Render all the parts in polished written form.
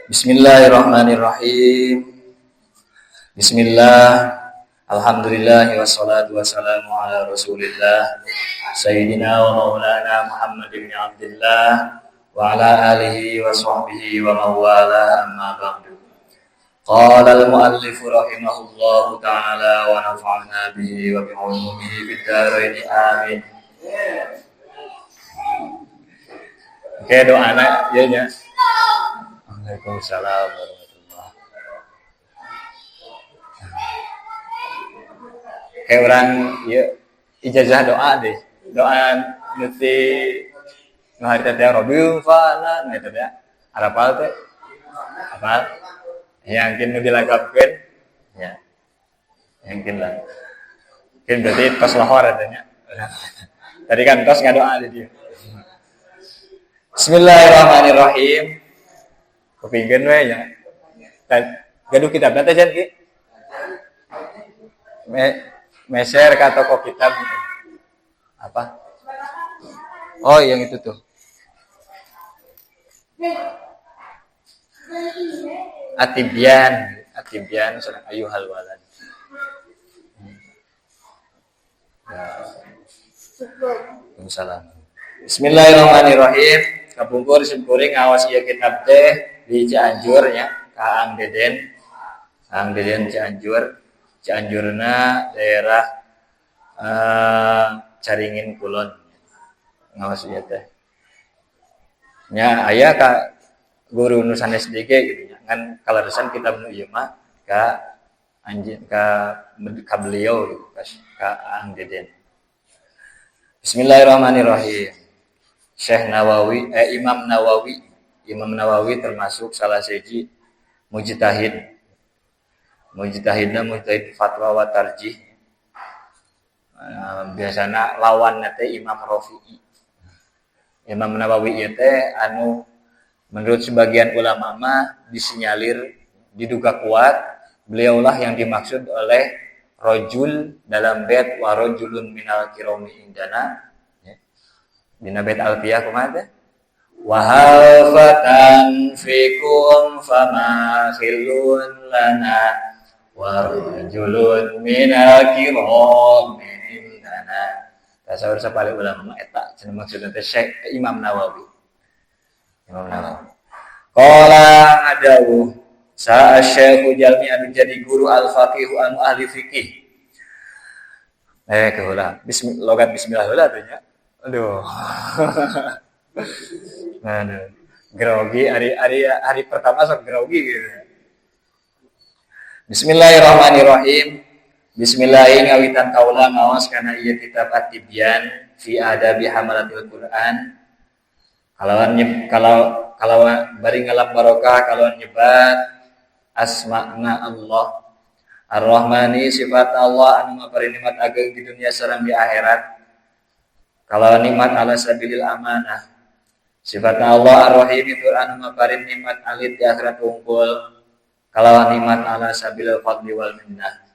Bismillahirrahmanirrahim. Bismillah. Alhamdulillah wassalatu wassalamu ala Rasulillah Sayyidina wa maulana Muhammad ibn Abdullah wa ala alihi wa sahbihi wa mawala, amma ba'du. Qala al-muallif rahimahullahu ta'ala wa nafa'na bihi wa bi'ulumihi fid dharain, amin. Oke, doana ieu nya. Waalaikumsalam warahmatullahi. Kayak orang ya ijazah doa deh. Doa nuti nu harita teh Rabbul fana nu eta teh. Arapal teh? Apal? Yang kin nu dilagapkeun ya. Yang kin lah. Kin berarti tos lohor eta nya. Tadi kan tos ngadoa di dieu. Bismillahirrahmanirrahim. Kupingkeun we nya. Gaduh kitabna teh jan ki? Meser ka toko kitab. Apa? Oh, yang itu tuh. Atibyan, Atibyan sareng ayuhal walad. Ya. Waalaikumsalam. Bismillahirrahmanirrahim. Kapungkur simkuring ngawas ieu kitab teh di Cianjur nya, ka Ang Deden. Ang Deden Cianjur. Cianjurna daerah Caringin Kulon. Ngawas ieu teh. Nya aya ka guru nu sanes DG gitu nya. Ngan kaleresan kitab nu ieu mah ka anjeun ka beliau gitu, ka Ang Deden. Bismillahirrahmanirrahim. Syekh Nawawi, Imam Nawawi. Imam Nawawi termasuk salah siji mujtahid. Mujtahidna mujtahid fatwa wa tarjih. Biasana lawan teh Imam Rafi'i. Imam Nawawi ieu teh anu menurut sebagian ulama mah disinyalir diduga kuat beliaulah yang dimaksud oleh rajul dalam bait wa rajulun minal kirami indana. Dina bait alfiyah kumaha teh? Wa hal fatan fikum fama khillun lana wa rajulun minal kirami indana. Tasawur sapali ulama mah eta cenah maksudna teh Syekh Imam Nawawi. Imam Nawawi. Qala adawuh sa syekhu jalmi anu jadi guru al faqihu anu ahli fikih. Keheula. Bismillah, logat bismillah heula teh nya. Aduh. Aduh. Grogi hari pertama sok grogi gitu. Bismillahirrahmanirrahim. Bismillahirrahmanirrahim ngawitan kaula ngaos kana ieu kitab At-Tibyan fi adabi hamalatil Quran. Kalawan bari ngalap barokah kalawan nyebat asma'na Allah. Ar-Rahmani sifat Allah anu mapari nikmat ageng di dunia sareng di akhirat. Kalawan nikmat ala sabilil amanah. Sifat Allah Ar-Rahim itu anu maparin nikmat alit di akhirat unggul. Kalawan nikmat ala sabilil fadli wal minnah.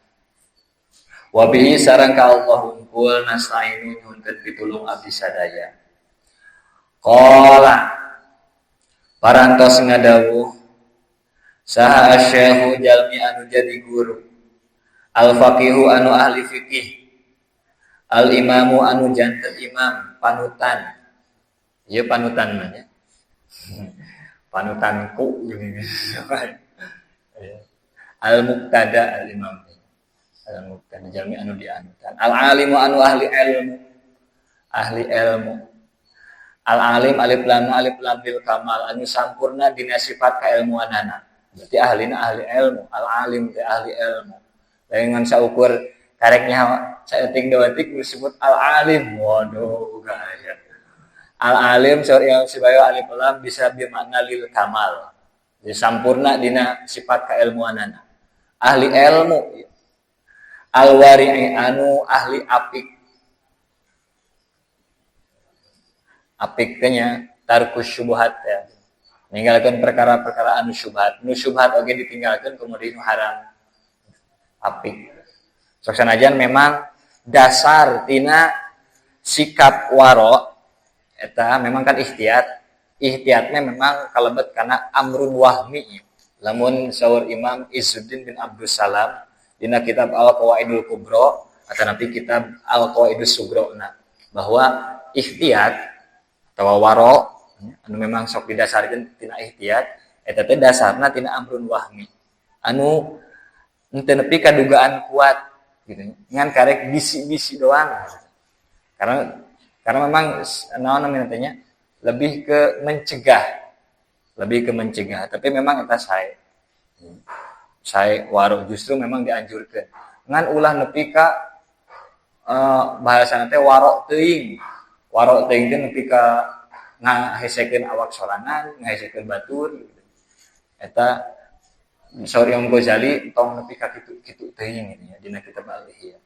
Wa bihi sareng ka Allah unggul nasta'inu nyuhunkeun pitulung abdi sadaya. Qala parantos ngadawuh saha asyekhu jalmi anu jadi guru al faqihu anu ahli fikih al imamu anu janten imam panutan. Ieu panutan mah nya. Panutanku gini. Al muqtada al imam. Al muqtada jalmi anu dianutan. Al alimu anu ahli ilmu. Ahli ilmu. Al alim alif lam bil kamal anu sampurna dina sifat kailmuanana. Berarti ahlina ahli ilmu, al alim teh ahli ilmu. Lain ngan saukur kareknya saeutik dua etik disebut al alim. Waduh, gaya. Al alim saur yang sibayo alif lam bisa bermakna lil kamal. Jadi sampurna dina sifat kailmuanana. Ahli ilmu. Al wari'i anu ahli apik. Apik teh nya tarkus syubhat ya. Ninggalkeun perkara-perkara anu syubhat. Nu syubhat oge ditinggalkeun kemudian nu haram. Apik. Sok sanajan memang dasar tina sikap waro eta memang kan ikhtiar. Ihtiyatnya memang kalebet karena amrun wahmi. Lamun saur Imam Izzuddin bin Abdus Salam dina kitab Al-Qawaidul Kubra atau nanti kitab Al-Qawaidus Sugra na, bahwa ihtiyat atau waro anu memang sok didasarkeun tina ihtiyat eta teh dasarna tina amrun wahmi anu henteu nepi ka dugaan kuat gitu, ngan karek bisi-bisi doang. Karena memang naon namanya teh nya, lebih ke mencegah, lebih ke mencegah. Tapi memang eta sae, sae waro, justru memang dianjurkan, ngan ulah nepi ka bahasana teh waro teuing. Waro teuing teh nepi ka ngahesekeun awak sorangan, ngahesekeun batur gitu. Eta saur Imam Ghazali tong nepi ka kitu kitu teuing gitu ya dina kitab Al-Ihya.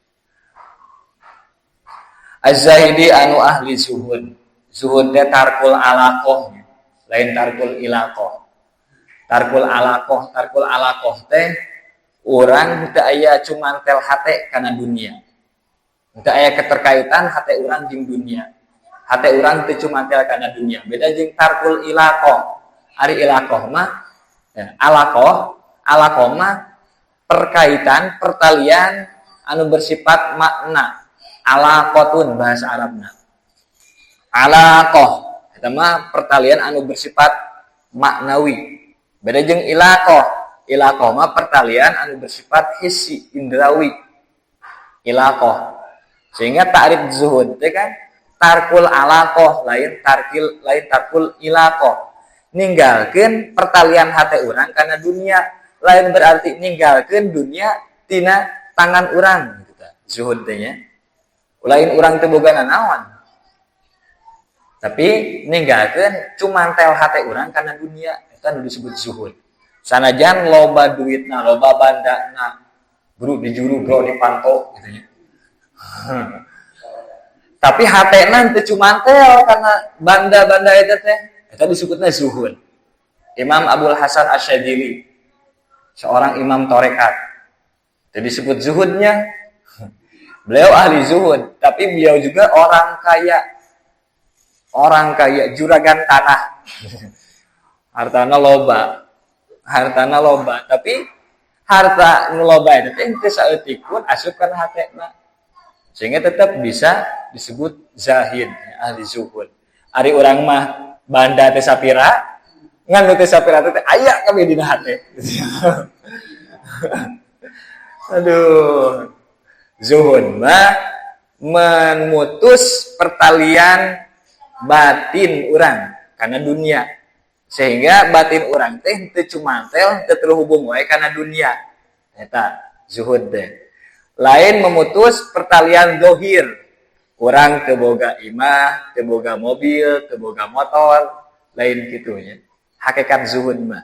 Az-Zahidi anu ahli zuhud. Zuhud teh tarkul alaqoh, lain tarkul ilaqoh. Tarkul alaqoh, tarkul alaqoh teh urang teu aya cumantel hate kana dunia. Teu aya keterkaitan hate urang jeung dunia. Hate urang teu cumantel kana dunia. Beda jeung tarkul ilaqoh. Ari ilaqoh mah ya, alaqoh, alaqoh mah perkaitan, pertalian anu bersifat makna. Alaqotun bahasa Arabna. Alaqoh eta mah pertalian anu bersifat maknawi. Beda jeung ilaqoh. Ilaqoh mah pertalian anu bersifat hissi, indrawi. Ilaqoh. Sehingga ta'rif zuhud teh kan tarkul alaqoh, lain tarkil, lain tarkul ilaqoh. Ninggalkeun pertalian hate urang kana dunia, lain berarti ninggalkeun dunia tina tangan urang gitu tah. Zuhud teh nya. Lain urang teu boga nanaon. Tapi ninggalkeun cumantel hate urang kana dunia, eta nu disebut zuhud. Sanajan loba duitna, loba bandana, bro di juru, bro di panto gitu nya. Tapi hatena teu cumantel kana banda-banda eta teh, eta disebutna zuhud. Imam Abul Hasan Asy-Syadzili, seorang imam torekat. Jadi disebut zuhudnya. Beliau ahli zuhud, tapi beliau juga orang kaya. Orang kaya, juragan tanah. Hartana loba. Hartana loba, tapi harta nu loba itu teh teu saeutik pun asup kana hatena. Sehingga tetap bisa disebut zahid, ahli zuhud. Ari urang mah banda teh sapira, ngan nu teh sapira teh aya kabeh dina hate. Aduh. Zuhud mah memutus pertalian batin urang karena dunia. Sehingga batin urang teh teu cumantel, teu terhubung wae kana dunia. Eta zuhud teh. Lain memutus pertalian dohir. Urang teu boga imah, teu boga mobil, teu boga motor, lain kitu nya. Hakikat zuhud mah.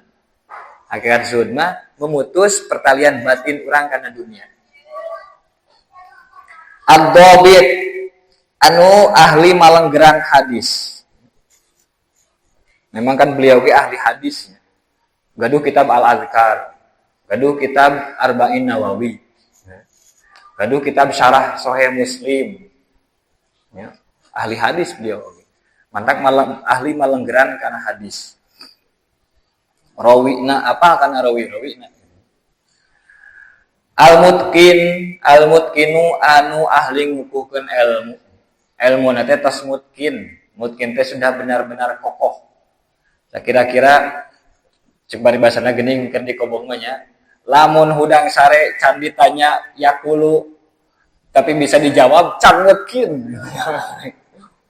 Hakikat zuhud mah memutus pertalian batin urang kana dunia. Ad-Dhabit anu ahli malenggerang hadis. Memang kan beliau ge ahli hadis. Gaduh kitab Al-Azkar, gaduh kitab Arba'in Nawawi, gaduh kitab Syarah Sahih Muslim. Ya, ahli hadis beliau. Mantak malam, ahli malenggeran kana hadis. Rawina apa kana rawi rawina. Al-mutqin, al-mutqinu anu ahli ngukuhkeun ilmu. Ilmu teh tos mutqin. Mutqin teh sudah benar-benar kokoh. Nah, kira-kira cek paribasana geuning keur di kobong mah nya. Lamun hudang sare can ditanya yaqulu tapi bisa dijawab can mutqin.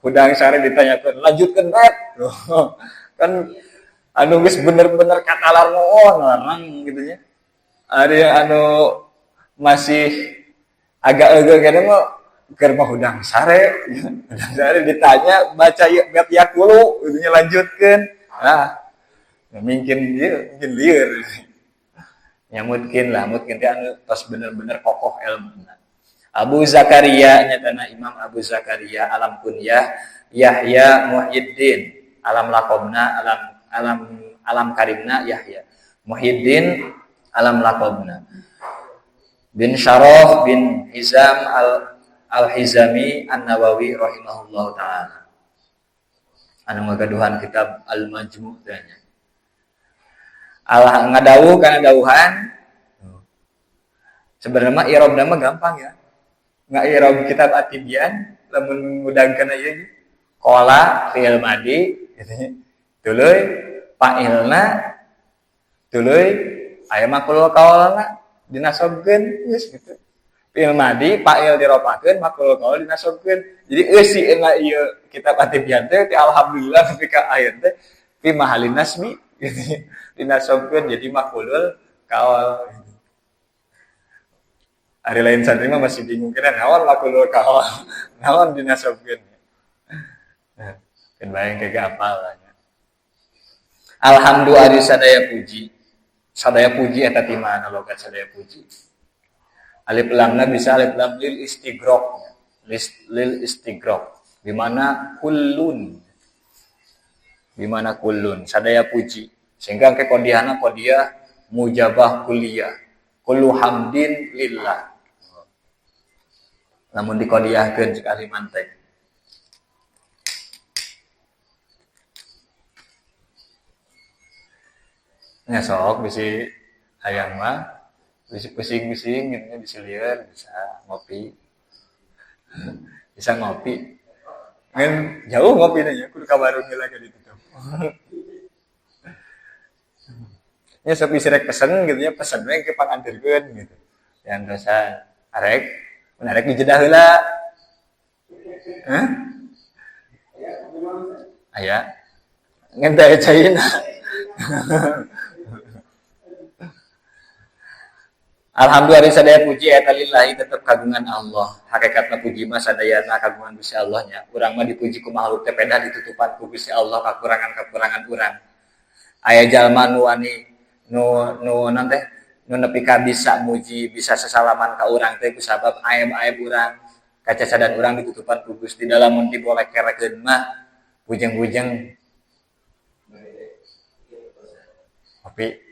Hudang sare ditanyakeun lanjutkeun bet. Kan anu geus bener-bener katalar oh larang gitu nya. Ada yang anu masih agak agak kayaknya mah keur mah hudang sare, hudang sare ditanya baca bet yaqulu gitu nya lanjutkeun. Ah, mungkin dia mungkin lieur. Ya mungkin lah, mungkin teh anu tos bener-bener kokoh ilmu. Abu Zakaria nyatana Imam Abu Zakaria alam kunyah Yahya Muhyiddin, alam lakobna, alam alam alam karimna Yahya Muhyiddin alam lakobna bin Syaraf bin Hizam al Al-Hizami An-Nawawi rahimahullahu taala. Anu ngagaduhan kitab Al-Majmu' teh nya. Allah ngadawuh kana dawuhan. Sebenarnya mah i'rabna mah gampang ya. Nga-i'rab kitab At-Tibyan lamun ngudangkeun ieu qala fi'il madi gitu nya. Tuluy fa'ilna tuluy aya maqul qaulna dinasobkeun geus gitu. Fi'il madi fa'il diropakeun maqul qaul dinasobkeun. Jadi eusieuna ieu kitab At-Tibyan teh alhamdulillah nepi ka akhir teh fi mahalin nasbi gitu. Dinasobkeun jadi maqulul qaul. Ari lain santri mah masih bingung kena naon maqulul qaul, naon dinasobkeun. Nah, keun bae engke apal nya. Alhamdulillah ari sadaya puji. Sadaya puji eta ti mana logat sadaya puji. Alif lamna bisa alif lam lil istigrok. Lil istigrok. Di mana kullun. Di mana kullun sadaya puji. Sehingga ke kodiahna kodiah mujabah kuliah. Kullu hamdin lillah. Lamun dikodiahkeun cek ahli mantek. Nya sok bisi hayang mah bisi pusing-pusing gitu nya, bisi lieur bisa ngopi. Bisa ngopi. Ngan jauh ngopi nya kudu ka warung heula ka ditutup. Nya sok bisi rek pesen gitu nya, pesen we ke panganterkeun gitu. Yang dosa arek, mun arek dijedah heula. Hah? Aya. Ngan teh caina. Alhamdulillah sadaya puji eta lillahi tetep kagungan Allah. Hakikatna puji mah sadayana kagungan Gusti Allah nya. Urang mah dipuji ku makhluk teh pedah ditutupan ku Gusti Allah kakurangan-kakurangan urang. Aya jalma nu wani nu nu naon teh nu nepi ka bisa muji, bisa sesalaman ka urang teh ku sabab aib-aib urang, kacacadan urang ditutupan ku Gusti. Dalam mun dibolekerekeun mah bujeng-bujeng kopi.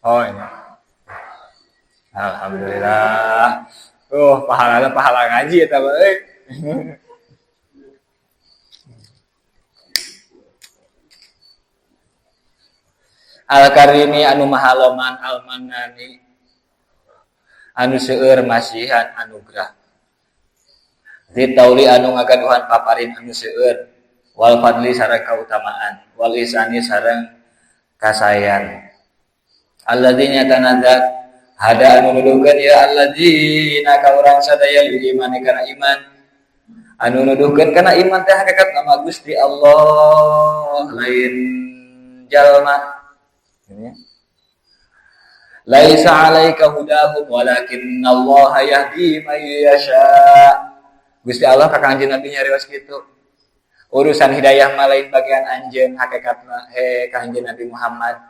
Oh ini. Alhamdulillah. Pahalana pahala ngaji eta mah euy. Al-Karimi anu mahaloman al-Manani anu seueur masihan anugerah. Zitauli anu ngagaduhan paparin anu seueur wal fadli sareng kautamaan wal ihsani sareng kasayan. Alladzina tanadzat hada anu nuduhkeun ya alladzina ka urang sadaya lil imani kana iman. Anu nuduhkeun kana iman teh hakikat nama Gusti Allah lain jalma. Ya. Laisa 'alaika hudahum walakinallaha yahdi may yasha. Gusti Allah ka Kangjeng Nabi nyarios kitu. Urusan hidayah mah lain bagian anjeun hakikatna he Kangjeng Nabi Muhammad.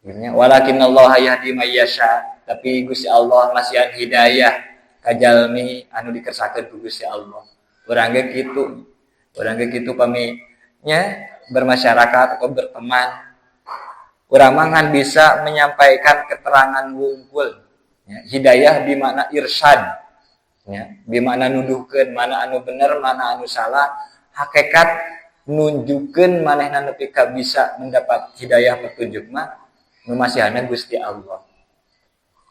Ya, walakinallaha yahdi may yasha, tapi Gusti Allah masihan hidayah ka jalmi anu dikersakeun ku Gusti Allah. Urang ge kitu. Urang ge kitu pami nya bermasyarakat atau berteman. Urang mah ngan bisa menyampaikan keterangan wungkul. Ya, hidayah bimakna irsyad. Ya, bimakna nuduhkeun mana anu bener, mana anu salah, hakikat nunjukkeun manehna nepi ka bisa mendapat hidayah petunjuk mah nu masihana Gusti Allah.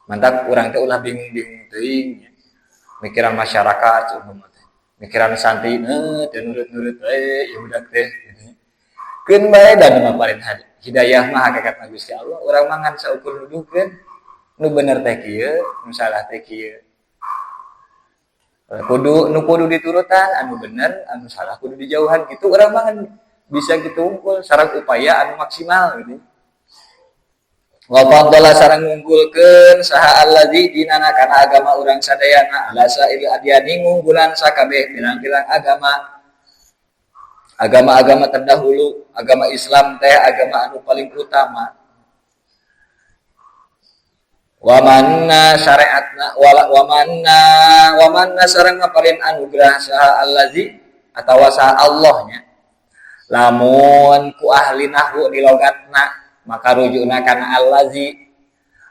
Mantak urang teh ulah bingung-bingung teuing nya. Mikiran masyarakat umum teh. Mikiran santri teu nurut-nurut we ieu budak teh. Keun bae da nu maparin hidayah mah hakikatna Gusti Allah. Urang mah ngan saukur nuduhkeun nu bener teh kieu, nu salah teh kieu. Kudu nu kudu diturutan anu bener, anu salah kudu dijauhan gitu. Urang mah ngan bisa kitu unggul sareng upaya anu maksimal gitu. Wa faddala sareng ngunggulkeun saha allazi dinana kana agama urang sadayana ala sail adyani ngunggulan sakabeh pirang-pirang agama. Agama-agama terdahulu, agama Islam teh agama anu paling utama. Wa manna syariatna wala wa manna wa manna sareng ngaparin anugerah saha allazi atawa saha Allahnya. Lamun ku ahli nahwu di logatna maka rujukna kana allazi.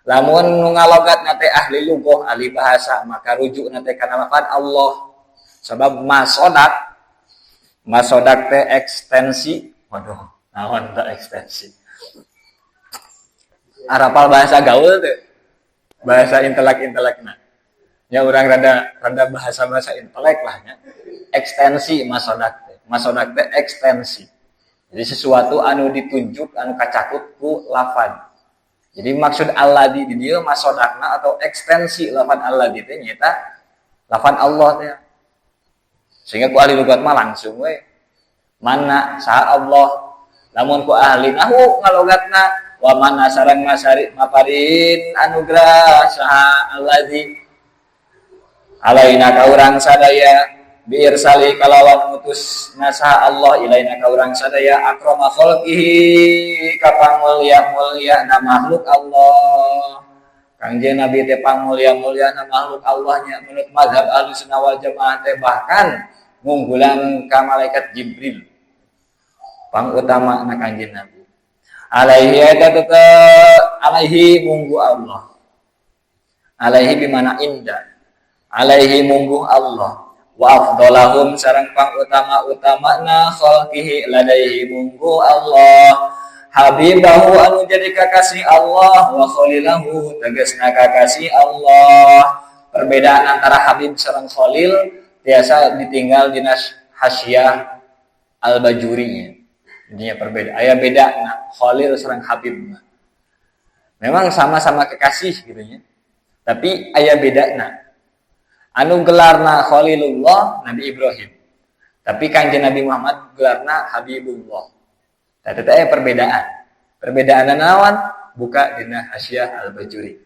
Lamun nu ngalogatna teh ahli lughah, ahli bahasa, maka rujukna teh kana lafaz Allah. Sebab masodak, masodak teh ekstensi. Waduh, naon teh ekstensi? Arapal bahasa gaul teh, bahasa intelek-intelekna. Ya urang rada rada bahasa-bahasa intelek lah nya. Ekstensi masodak teh. Masodak teh ekstensi. Jadi sesuatu anu ditunjuk, anu kacakut ku lafad. Jadi maksud alladzi di dieu masodakna atau ekstensi lafad alladzi teh nyaeta lafad Allah teh. Sehingga ku ahli lugat mah langsung we mana saha Allah. Lamun ku ahli nahwu ngalogatna wa mana sareng masari maparin anugerah saha alladzi alaina ka urang sadaya biirsali kalawan ngutus saha Allah ilaina ka urang sadaya akrama khalqihi ka pangmulia-muliana makhluk Allah. Kangjeng Nabi teh pangmulia-muliana makhluk Allah nya menurut mazhab Ahlussunnah wal Jamaah teh bahkan ngunggulan ka malaikat Jibril. Pangutama na Kangjeng Nabi. Alaihi eta tetep alaihi munggu Allah. Alaihi bimana inda. Alaihi munggu Allah. Wa afdalahum sareng pangutama-utamana khalqihi ladaihi munggu Allah. Habibahu anu jadi kakasih Allah wa khalilahu tegasna kakasih Allah. Perbedaan antara Habib sareng Khalil biasa ditinggal dina Hasyiah Al-Bajuri. Intinya perbedaan, aya beda nah, Khalil sareng Habib mah. Memang sama-sama kekasih gitu nya. Tapi aya bedana. Anu gelarna Khalilullah Nabi Ibrahim. Tapi Kangjeng Nabi Muhammad gelarna Habibullah. Tah eta aya perbedaan. Perbedaan naon? Buka dina Hasyiah Al-Bajuri.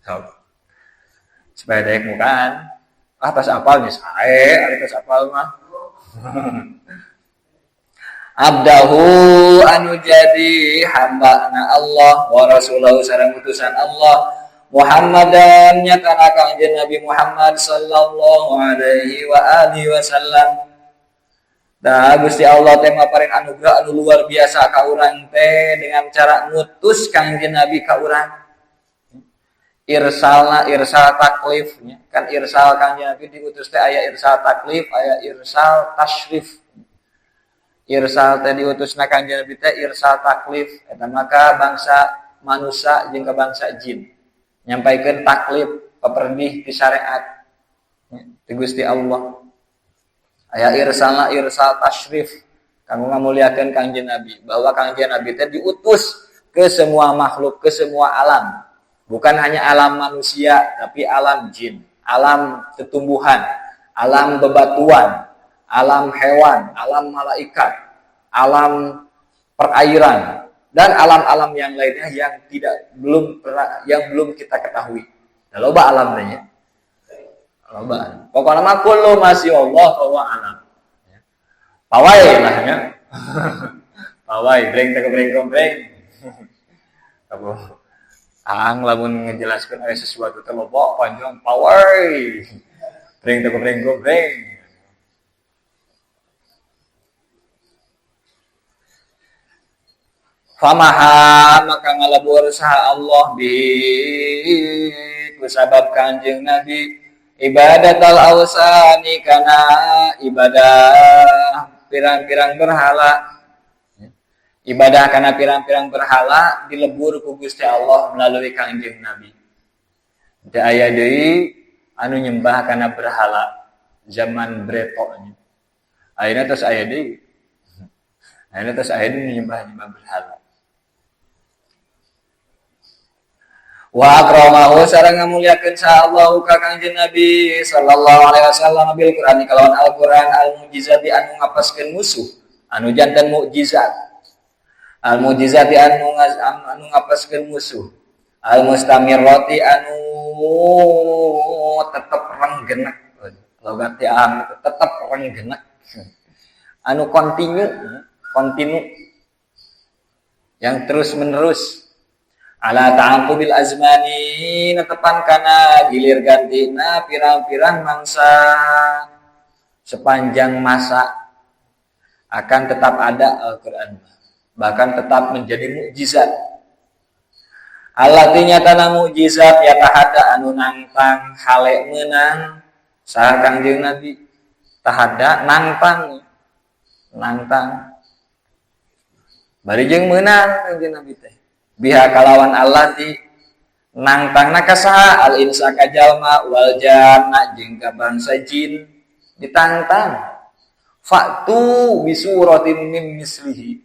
So. Supaya daek mukaan. Ah tos apal nya sae, ari tos apal mah. Abdahu anu jadi hamba na Allah wa rasulahu sareng utusan Allah Muhammadan nyatana Kangjeng Nabi Muhammad sallallahu alaihi wa alihi wasallam. Dah Gusti Allah teh maparin anugerah anu luar biasa ka urang teh dengan cara ngutus Kangjeng Nabi ka urang. Irsalna irsal taklif nya. Kan irsal Kangjeng Nabi diutus teh aya irsal taklif, aya irsal tasyrif. Irsal teh diutusna Kangjeng Nabi teh irsal taklif eta maka bangsa manusia jeung ka bangsa jin. Nyampaikeun taklif peperdih ti syariat ti Gusti Allah. Aya irsalna irsal tasyrif kanggo ngamuliakeun Kangjeng Nabi bahwa Kangjeng Nabi teh diutus ke semua makhluk, ke semua alam. Bukan hanya alam manusia tapi alam jin, alam tumbuhan, alam bebatuan, alam hewan, alam malaikat, alam perairan dan alam-alam yang lainnya yang tidak belum pernah, yang belum kita ketahui. Nah, loba alamnya. Loba. Pokoknya mah kullu ma siwallah fa huwa alam. Pawai lah ya. Pawai breng teh breng breng. Kamu Aang lamun ngejelaskeun aya sesuatu teh loba panjang pawai. Breng teh breng breng. Famaha maka ngalebur saha Allah bi kusabab Kangjeng Nabi ibadatal awsani kana ibadah pirang-pirang berhala. Ibadah kana pirang-pirang berhala dilebur ku Gusti Allah melalui Kangjeng Nabi. Teu aya deui anu nyembah kana berhala zaman breto nya. Ayeuna tos aya deui. Ayeuna tos aya deui nyembah-nyembah berhala. Wa akramahu sareng ngamuliakeun saha Allahu ka Kangjeng Nabi sallallahu alaihi wasallam bil Qur'ani kalawan Al-Qur'an al-mujizati anu ngapaskeun musuh anu janten mukjizat al-mujizati anu ngapaskeun musuh al-mustamirrati anu tetep renggenek logat teh tetep renggenek anu kontinu yang terus menerus ala ta'aqubil azmani netepan kana gilir gantina pirang-pirang mangsa sepanjang masa akan tetap ada Al-Qur'an bahkan tetap menjadi mukjizat allati nyatana mukjizat ya tahada anu nangtang hale meunang Saha Kangjeng Nabi tahadda nangtang nangtang bari jeung meunang Kangjeng Nabi teh biha kalawan allati nangtangna ka saha al insa ka jalma wal janna jeung ka bangsa jin ditangtang fa'tu bisuratin min mislihi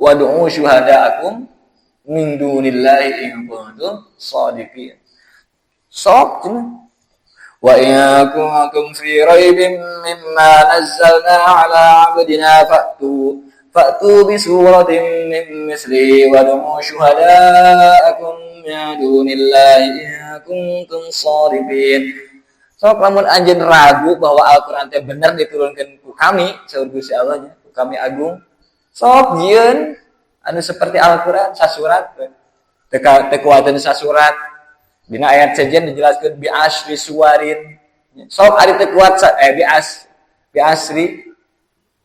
wad'u syuhada'akum min dunillahi in kuntum shadiqin. Sok cenah wa in kuntum fi raibin mimma nazzalna ala 'abdina fa'tu bi suratin min mislihi wad'u syuhada'akum min dunillahi in kuntum shadiqin. Sok lamun anjeun ragu bahwa Al-Qur'an teh bener diturunkeun ku kami, saur Gusti Allah nya, ku kami agung. Sok jieun anu seperti Al-Qur'an sasurat teu kuateun sasurat. Dina ayat sejen dijelaskeun bi asri suwarin. Sok ari teu kuat bi asri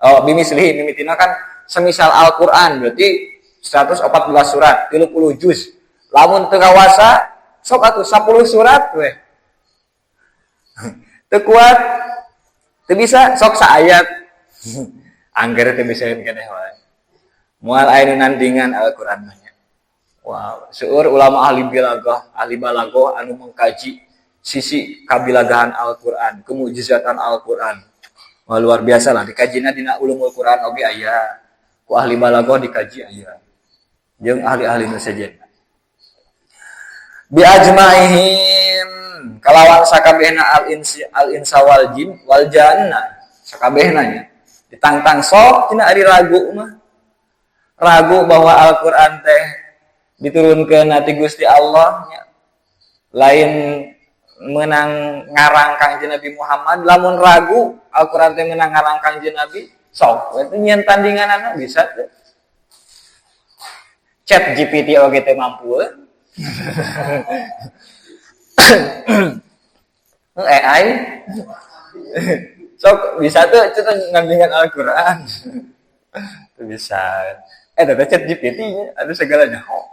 oh bimislihi mimitina kan semisal Al-Qur'an berarti 114 surat, 30 juz. Lamun teu kawasa sok atuh 10 surat weh. Teu kuat teu bisa sok saayat. Angger teu bisa keneh wae. Moal aya nu nandingan Al-Qur'an mah nya. Wow, seueur ulama ahli balaghah, ahli balaghah anu mengkaji sisi kabilagahan Al-Qur'an, kemujizatan Al-Qur'an. Wah, luar biasa lah dikajina dina ulumul Qur'an oge aya. Ku ahli balaghah dikaji aya. Jeung ahli-ahli nu sejen. Bi ajmaihim kalawan sakabehna al insi al insa wal jin wal janna sakabehna nya ditangtang sok cenah ari ragu mah ragu bahwa Al-Qur'an teh diturunkeun ti Gusti Allah nya lain menang ngarang Kangjeng Nabi Muhammad. Lamun ragu Al-Qur'an teh menang ngarang Kangjeng Nabi sok we nyieun tandinganana bisa teh. Chat GPT oge teh mampu. AI sok bisa tuh itu ngandingan Al-Qur'an. Itu bisa. Tapi chat GPT nya ada segalanya. Oh.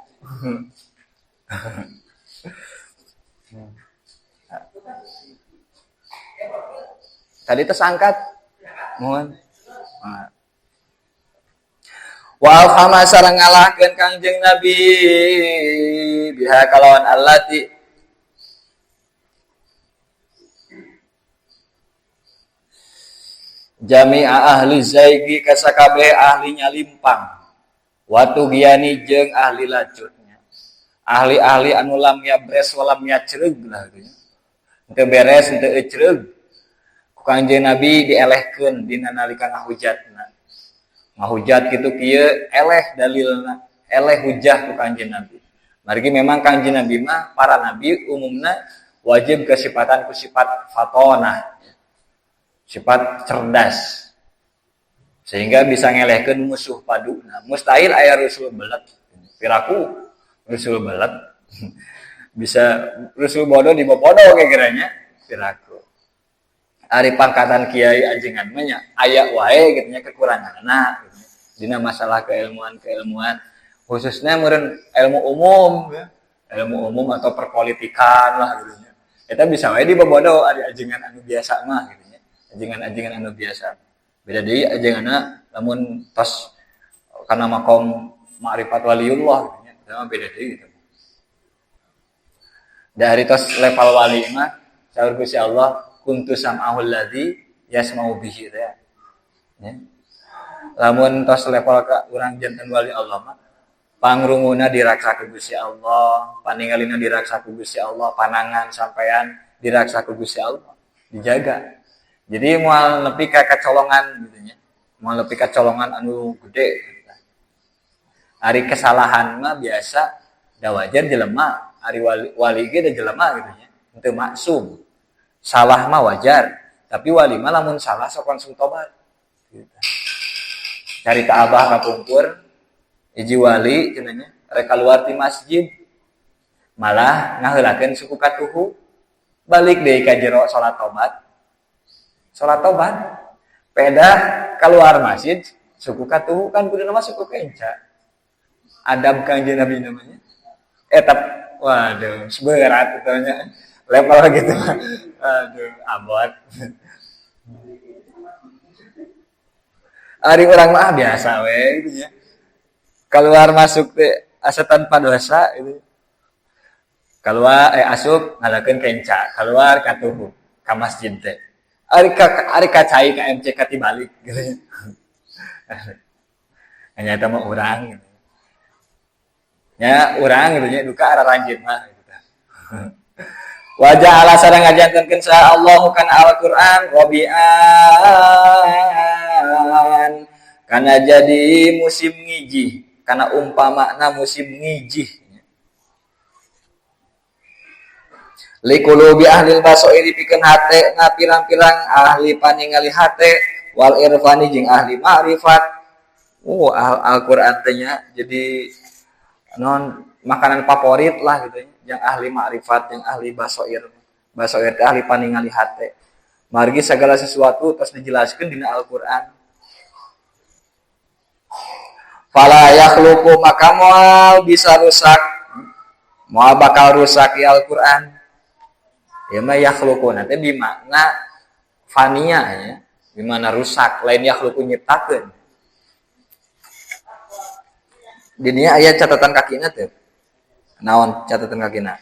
Tadi tersangkat. Mohon. Wa alhama sareng ngalahkeun Kangjeng Nabi biha kalawan allati jami'a ahli zaigi kasakabeh ahli nyalimpang watu giani jeung ahli lacutnya ahli-ahli anu lam yabres wa lam yacreug lah gitu nya teu beres teu ecreug ku Kangjeng Nabi dielehkeun dina nalika ngahujatna ngahujat kitu kieu eleh dalilna eleh hujah ku Kangjeng Nabi. Margi memang Kangjeng Nabi mah para nabi umumna wajib kesifatan ku sifat fatonah, sifat cerdas sehingga bisa ngelehkeun musuh paduna. Mustahil aya rusul belet, piraku rusul belet bisa rusul bodoh dibobodo kira-kiranya piraku. Ari pangkatan kiai ajengan mah nya aya wae gitu nya kekuranganna gitu. Dina masalah keilmuan-keilmuan khususnya meureun ilmu umum ya. Ilmu umum atau perpolitikan lah gitu nya. Eta bisa wae dibobodo ari ajengan anu biasa mah gitu nya. Ajengan-ajengan anu biasa. Beda deui ajenganna lamun tos kana makom ma'rifat waliullah gitu nya. Eta mah beda deui gitu. Dari tos level wali mah saur Gusti Allah kuntu sam'ahul ladzi yasma'u bihi teh. Ya. Lamun tos level ka urang janten wali Allah mah pangrunguna diraksa ku Gusti Allah, paningalina diraksa ku Gusti Allah, panangan sampean diraksa ku Gusti Allah, dijaga. Jadi moal nepi ka kacolongan gitu nya. Moal nepi ka colongan anu gede. Ari kesalahan mah biasa da wajar jelema, ari wali ge da jelema gitu nya. Henteu maksum. Salah mah wajar, tapi wali mah lamun salah sok langsung tobat. Gitu. Carita abah kapungkur hiji wali cenah nya rek kaluar ti masjid malah ngaheulakeun suku katuhu balik deui ka jero salat tobat. Salat tobat pedah keluar masjid suku katuhu kan kudu nama suku kenca. Adab Kangjeng Nabi namanya. Etap waduh berat nya. Level gitu. Aduh, abot. Ari urang mah biasa we gitu nya. Keluar masuk teh asa tanpa dosa gitu. Keluar asup ngalakeun kenca, keluar katuhu ka masjid teh. Ari ka cai ka MCK tibalik gitu. Hanya eta mah urang gitu. Nya urang gitu nya duka araranjeun mah gitu. Wajah ala sareng ngajantenkeun saha Allahu kana Al-Qur'an rabi'an kana jadi musim ngijih, kana umpamana musim ngijih. Liqulubi ahli basoiri pikeun hate na pirang-pirang ahli paningali hate wal irfani jeung ahli ma'rifat. Al-Qur'an teh nya jadi non makanan favorit lah gitu nya, yang ahli ma'rifat, yang ahli basoir. Basoir teh ahli paningali hate. Margi segala sesuatu tos dijelaskeun dina Al-Qur'an. Fala yakhluqu maka moal bisa rusak, moal bakal rusak ya Al-Qur'an. Ya mah yakhluqu nanti bimakna fania ya, bimana rusak, lain yakhluqu nyiptakeun. Di dinya aya catatan kakina teh. Naon catatan kakina?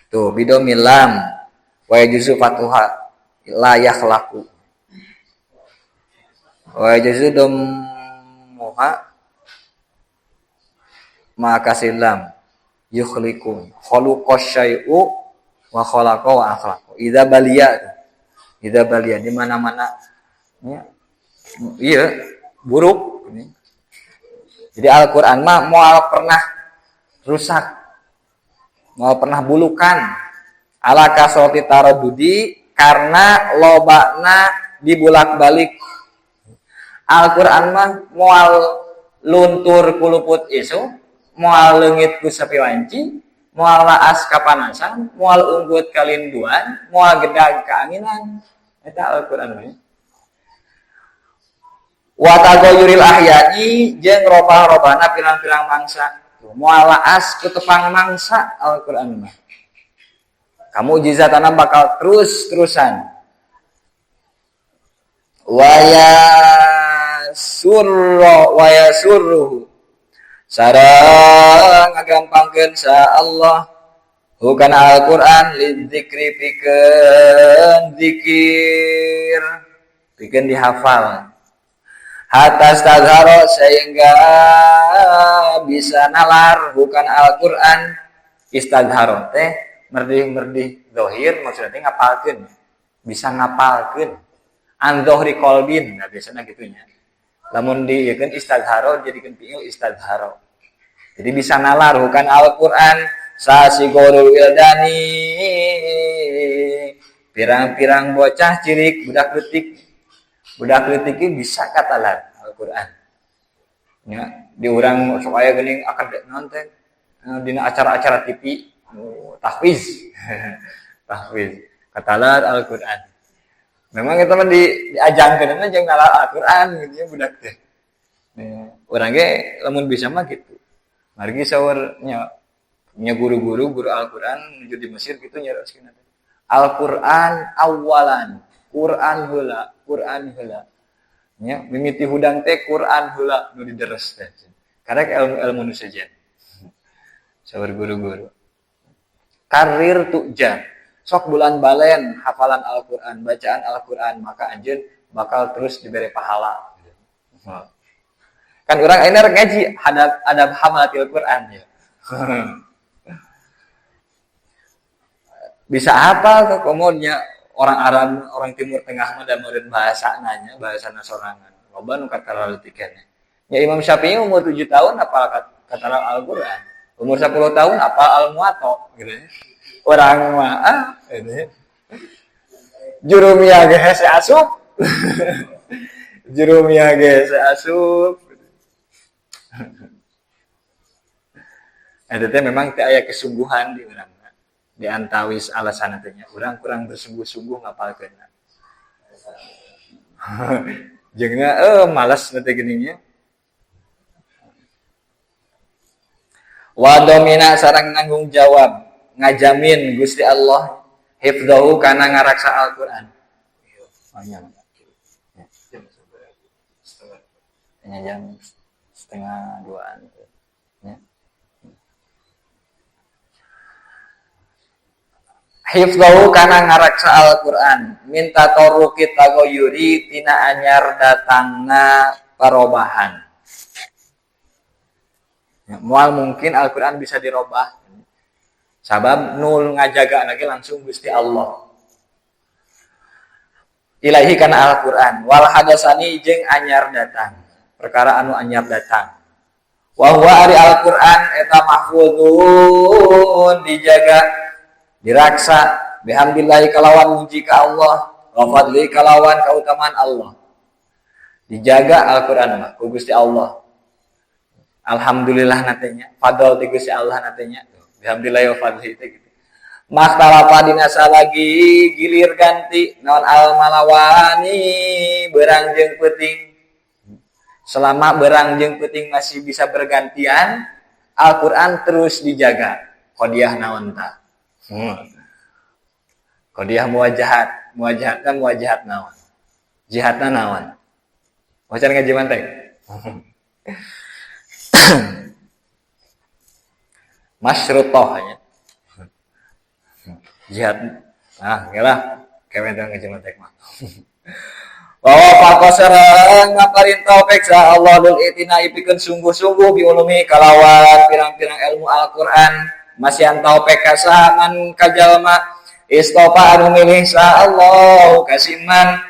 Tuh bidomil lam wa yajuzu fatuha la yakhlaqu. Wa yajuzu dammuha ma kasilam yukhliqun khuluqas syai'u wa khalaqa wa akhlaqa. Idza balia di mana-mana ya, iya buruk. Jadi Al-Qur'an mah moal pernah rusak, moal pernah bulukan. Ala kasrati taradudi karena lobana dibulak-balik. Al-Qur'an mah moal luntur kuluput isu, moal leungit ku sapi wanci, moal laas kapanasan, moal unggut kalinduan, moal gedag kaanginan. Eta Al-Qur'an mah. Wa tagoyuril ahyani jeung robah-robahna pirang-pirang mangsa. Moal laas ku tepang mangsa Al-Qur'an mah. Kamu mukjizatana bakal terus-terusan. Wa yasurruhu sareng ngagampangkeun sa Allah bukan Al-Qur'an lidzikri pikeun zikir, pikeun dihafal. Hatta stazharo sehingga bisa nalar bukan Al-Qur'an. Istazharo teh merdih-merdih zahir maksudnya teh ngapalkeun, bisa ngapalkeun an zahri qalbin, nah biasana gitunya. Lamun dieukeun istazharo jadikeun fi'il istazharo. Jadi bisa nalar bukan Al-Qur'an sasigorul wildani pirang-pirang bocah cilik budak leutik. Budak leutik bisa katalar Al-Qur'an. Ya, di urang sok aya geuning akan naon teh dina acara-acara TV tahfiz. Tahfiz katalar Al-Qur'an. Memang itu mah diajangkeun jeung nalar Al-Qur'an gitu ya budak teh. Ya, urang ge lamun bisa mah gitu. Margi saur nya guru-guru guru Al-Qur'an nuju di Mesir kitu nyaroskeun teh. Al-Qur'an awalan, Qur'an heula, Qur'an heula. Nya mimiti hudang teh Qur'an heula nu dideres teh. Karek ilmu-ilmu nu sejen. Saur guru-guru. Karir tujar. Sok bulan balen hafalan Al-Qur'an, bacaan Al-Qur'an, maka anjeun bakal terus diberi pahala. Kan urang ayeuna rek ngaji adab hamalatil Qur'an ya. Bisa hafal ke komodnya orang Arab, orang Timur Tengah mah da meureun bahasa nanya, bahasa sorangan. Loba nu kataraleutik keneh. Ya Imam Syafi'i umur 7 tahun hafal kataral Al-Qur'an. Umur 10 tahun hafal Al-Muwatta gitu ya. Orang mah ini jurumiyah ge hese asup. Jurumiyah ge hese asup. Eta teh memang teh aya kesungguhan di urang. Di antawis alasan teh nya urang kurang bersungguh-sungguh ngapalkeunna. Jeung malas teh geuning nya. Wa domina sareng nanggung jawab, ngajamin Gusti Allah hifdhahu kana ngaraksa Al-Qur'an. Banyak. Ya. Jam 1:30-an. Ya. Hifdhahu kana ngaraksa Al-Qur'an minta taruki tagoyuri tina anyar datangna parobahan. Ya, moal mungkin Al-Qur'an bisa dirobah. Sabab nul ngajaga lagi langsung Gusti Allah. Ilahi kana Al-Qur'an wal hadasani jeung anyar datang. Perkara anu anyar datang. Wa huwa ari Al-Qur'an eta mahfuzun dijaga diraksa bihamdillahi kalawan muji ka Allah wa fadli kalawan kautamaan Allah. Dijaga Al-Qur'an mah ku Gusti Allah. Alhamdulillah natenya, fadl ti Gusti Allah natenya. Bihamdillahi wa fadli teh gitu. Makhtalafa dina salagi gilir ganti naon al malawani berang jeung peuting. Selama berang jeung peuting masih bisa bergantian, Al-Qur'an terus dijaga. Qodiah naon ta? Qodiah muwajahat, muwajahatna muwajahat naon? Jihadna naon? Wacan ngaji mantek. Masyrutoh nya. Jihad. Nah, ngelah kewen teh ngaji mantek mah. Wa wafaqa sareng ngaparin taufik sa Allah lil itina ipikeun sungguh-sungguh bi ulumi kalawan pirang-pirang ilmu Al-Qur'an masihan taufik ka saha man kajalma istofa anu milih sa Allah kasiman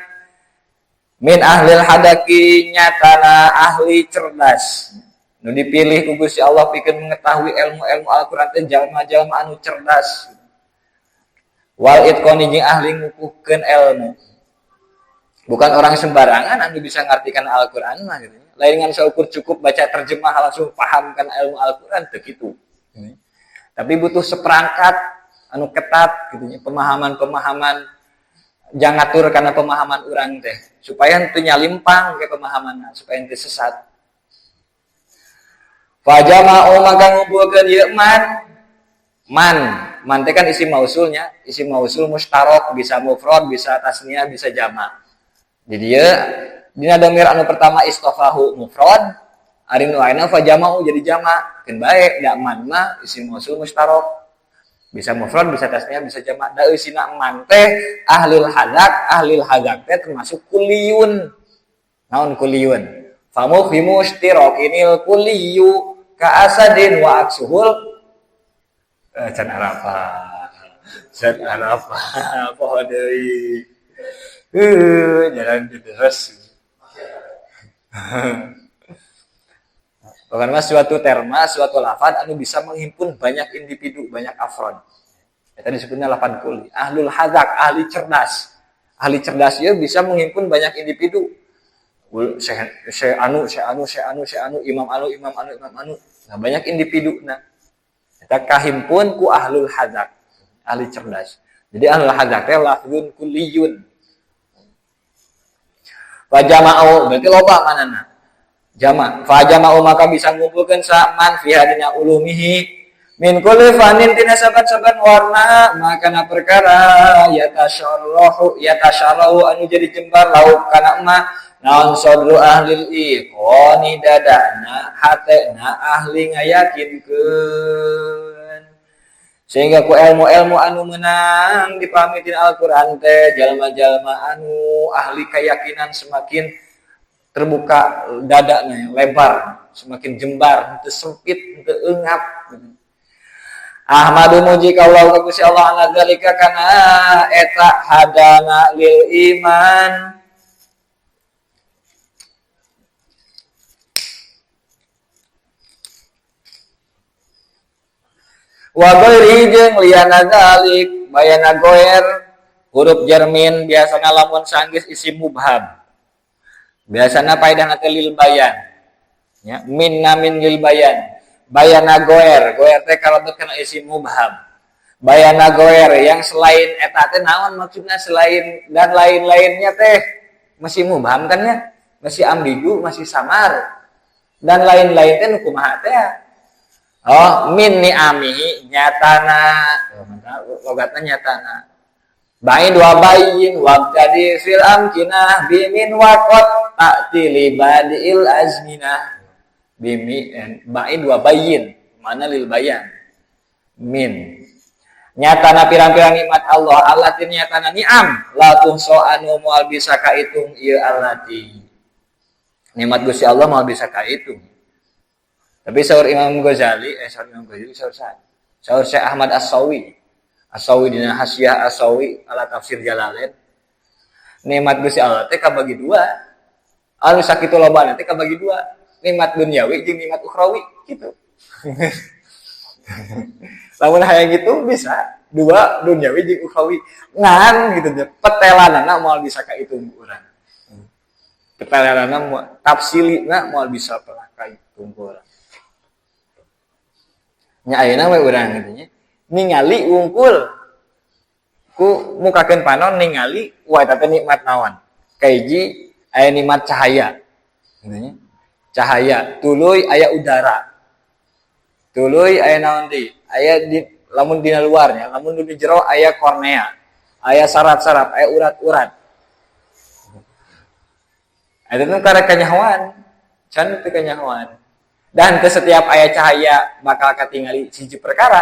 min ahlil hadaki nyatana ahli cerdas. Nu dipilih ku Gusti Allah pikeun mengetahui ilmu-ilmu Al-Qur'an teh jalma-jalma anu cerdas. Wal itqani jeung ahli ngukuhkeun ilmu. Bukan orang sembarangan anu bisa ngartikan Al-Qur'an mah gitu. Lain ngan saukur cukup baca terjemah langsung paham kan ilmu Al-Qur'an teu kitu. Tapi butuh seperangkat anu ketat gitu nya, pemahaman-pemahaman jangan ngatur karena pemahaman urang teh supaya henteu nyalimpang ke pemahamanna, supaya henteu sesat. Fajama'u maka ngumpulkeun ieu man. Man, man teh kan isi mausulnya, isi mausul mustarok, bisa mufrad, bisa tasniah, bisa jama. Jadi ieu dina domir anu pertama istofahu mufrad, ari nu ayeuna fajama'u jadi jama. Keun bae da man mah isi mausul mustarok. Bisa mufrad, bisa tasniah, bisa jama. Da eusina man teh ahlul hadak teh termasuk kuliyun. Naon kuliyun? Famufhimu ishtirakinil kuliyu ka asadin wa aksuhul can arapa. Can arapa. Poho deui. Jalan deres. Pokoknya mah suatu terma, suatu lafad anu bisa menghimpun banyak individu, banyak afrod. Eta disebutnya lafad kuli. Ahlul hadak, ahli cerdas. Ahli cerdas ieu bisa menghimpun banyak individu. Syekh anu, syekh anu, syekh anu, syekh anu, imam anu, imam anu, imam anu. Nah, banyak individu nah. Eta kahimpun ku ahlul hadak, ahli cerdas. Jadi ahlul hadak teh lafzun kulliyun. Fa jama'u berarti loba manana. Jama' fa jama'u maka bisa ngumpulkeun saman fi hadina ulumihi min kulli fanin tina saban-saban warna makana perkara yatasharrahu yatasharrahu anu jadi jembar lauk kana ma naon sadru ahlil iqani dadana hatena ahli ngayakinkeun sehingga ku ilmu-ilmu anu menang dipahami tina Al-Qur'an teh jalma-jalma anu ahli keyakinan semakin terbuka dadana lebar, semakin jembar, henteu sempit, henteu eungap. Ahmadu muji ka Allah ka Gusti Allah ala zalika kana eta hadana lil iman. Wa ghairi jeung liyana zalik bayana goer huruf jermin biasana lamun sanggis isi mubham. Biasana paedahna teh lil bayan. Ya, min namin lil bayan. Bayana goer, goer teh kalebet kana isi mubham. Bayana goer yang selain eta teh naon maksudna selain dan lain-lainnya teh masih mubham kan ya? Masih ambigu, masih samar. Dan lain-lain teh nu kumaha teh? Oh, min ni'amihi nyatana. Nah, logatna nyatana. Bain wa bayyin wabtadi fil amkinah bimin waqat ta'ti li badiil azminah. Bimi bain wa bayyin mana lil bayan. Min nyatana pirang-pirang nikmat Allah allati nyatana ni'am la tuhso anu moal bisa kaitung ieu allati. Nikmat Gusti Allah moal bisa kaitung. Tapi saur Imam Ghazali, saur saya. Saur Syekh Ahmad As-Sawi. As-Sawi dina Hasyiah As-Sawi ala tafsir Jalalain. Nikmat Gusti Allah teh kabagi dua. Anu sakitu lobana teh kabagi dua. Nikmat duniawi jeung nikmat ukhrawi gitu. Lamun hayang gitu bisa dua duniawi jeung ukhrawi. Ngan gitu teh petelanana moal bisa kaitung urang. Petelanana moal tafsilina moal bisa pelah kaitung urang. Nya ayeuna we urang gitu nya. Ningali wungkul ku mukakeun panon ningali wah eta teh nikmat naon. Kahiji aya nikmat cahaya. Gitu nya. Cahaya tuluy aya udara. Tuluy aya naon deui? Aya di lamun dina luarnya, lamun di jero aya kornea, aya saraf-saraf, aya urat-urat. Eta nu karek kanyahoan, can teu kanyahoan. Dan teu setiap aya cahaya bakal katingali hiji perkara.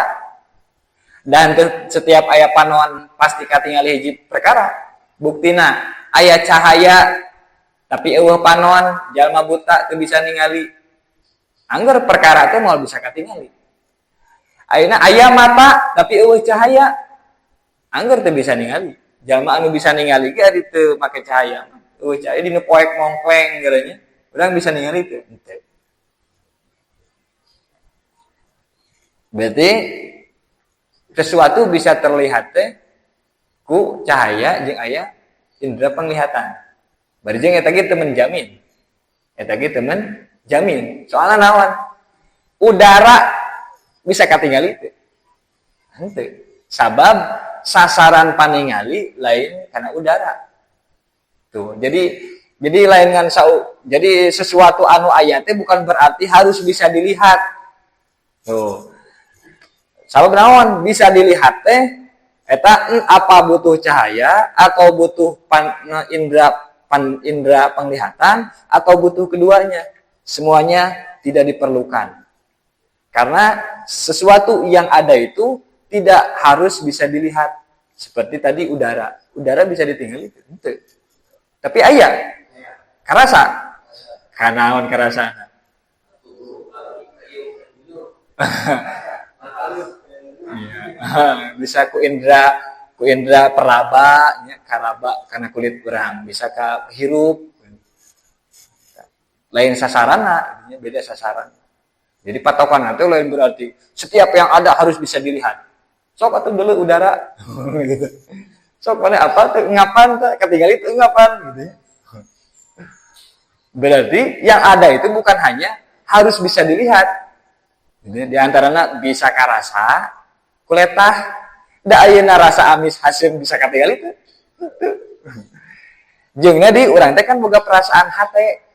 Dan teu setiap aya panon pasti katingali hiji perkara. Buktina aya cahaya tapi eueuh panon, jalma buta teu bisa ningali. Angger perkara teh moal bisa katingali. Ayeuna aya mata tapi eueuh cahaya. Angger teu bisa ningali. Jalma anu bisa ningali ge ari teu make cahaya. Eueuh cahaya dina poek mongkleng geureunya. Urang bisa ningali teu? Henteu. Berarti sesuatu bisa terlihat teh ku cahaya jeung aya indera penglihatan. Bari jeung eta ge teu menjamin. Eta ge teu menjamin. Soalna naon? Udara bisa katingali teu? Henteu. Sabab sasaran paningali lain karena udara. Tuh, jadi lain ngan sau. Jadi sesuatu anu aya teh bukan berarti harus bisa dilihat. Tuh. Sabab naon bisa dilihat teh eta apa butuh cahaya atau butuh indera penglihatan atau butuh keduanya. Semuanya tidak diperlukan. Karena sesuatu yang ada itu tidak harus bisa dilihat. Seperti tadi udara. Udara bisa ditinggali itu. Henteu. Tapi aya karasa. Kanaon karasa? Iya. Bisa ku indera peraba nya karaba karena kulit urang, bisa ka hirup. Lain sasarana, artinya beda sasaran. Jadi patokan nanti lain berarti setiap yang ada harus bisa dilihat. Sok atuh dulu udara gitu. Sok mana apa teu ngapan teh ketinggalan itu ngapan gitu ya. Berarti yang ada itu bukan hanya harus bisa dilihat. Jadi di antaranya bisa karasa, kuletah, da ayeuna rasa amis haseum bisa katingali teu. Jeung di urang teh kan boga perasaan hate.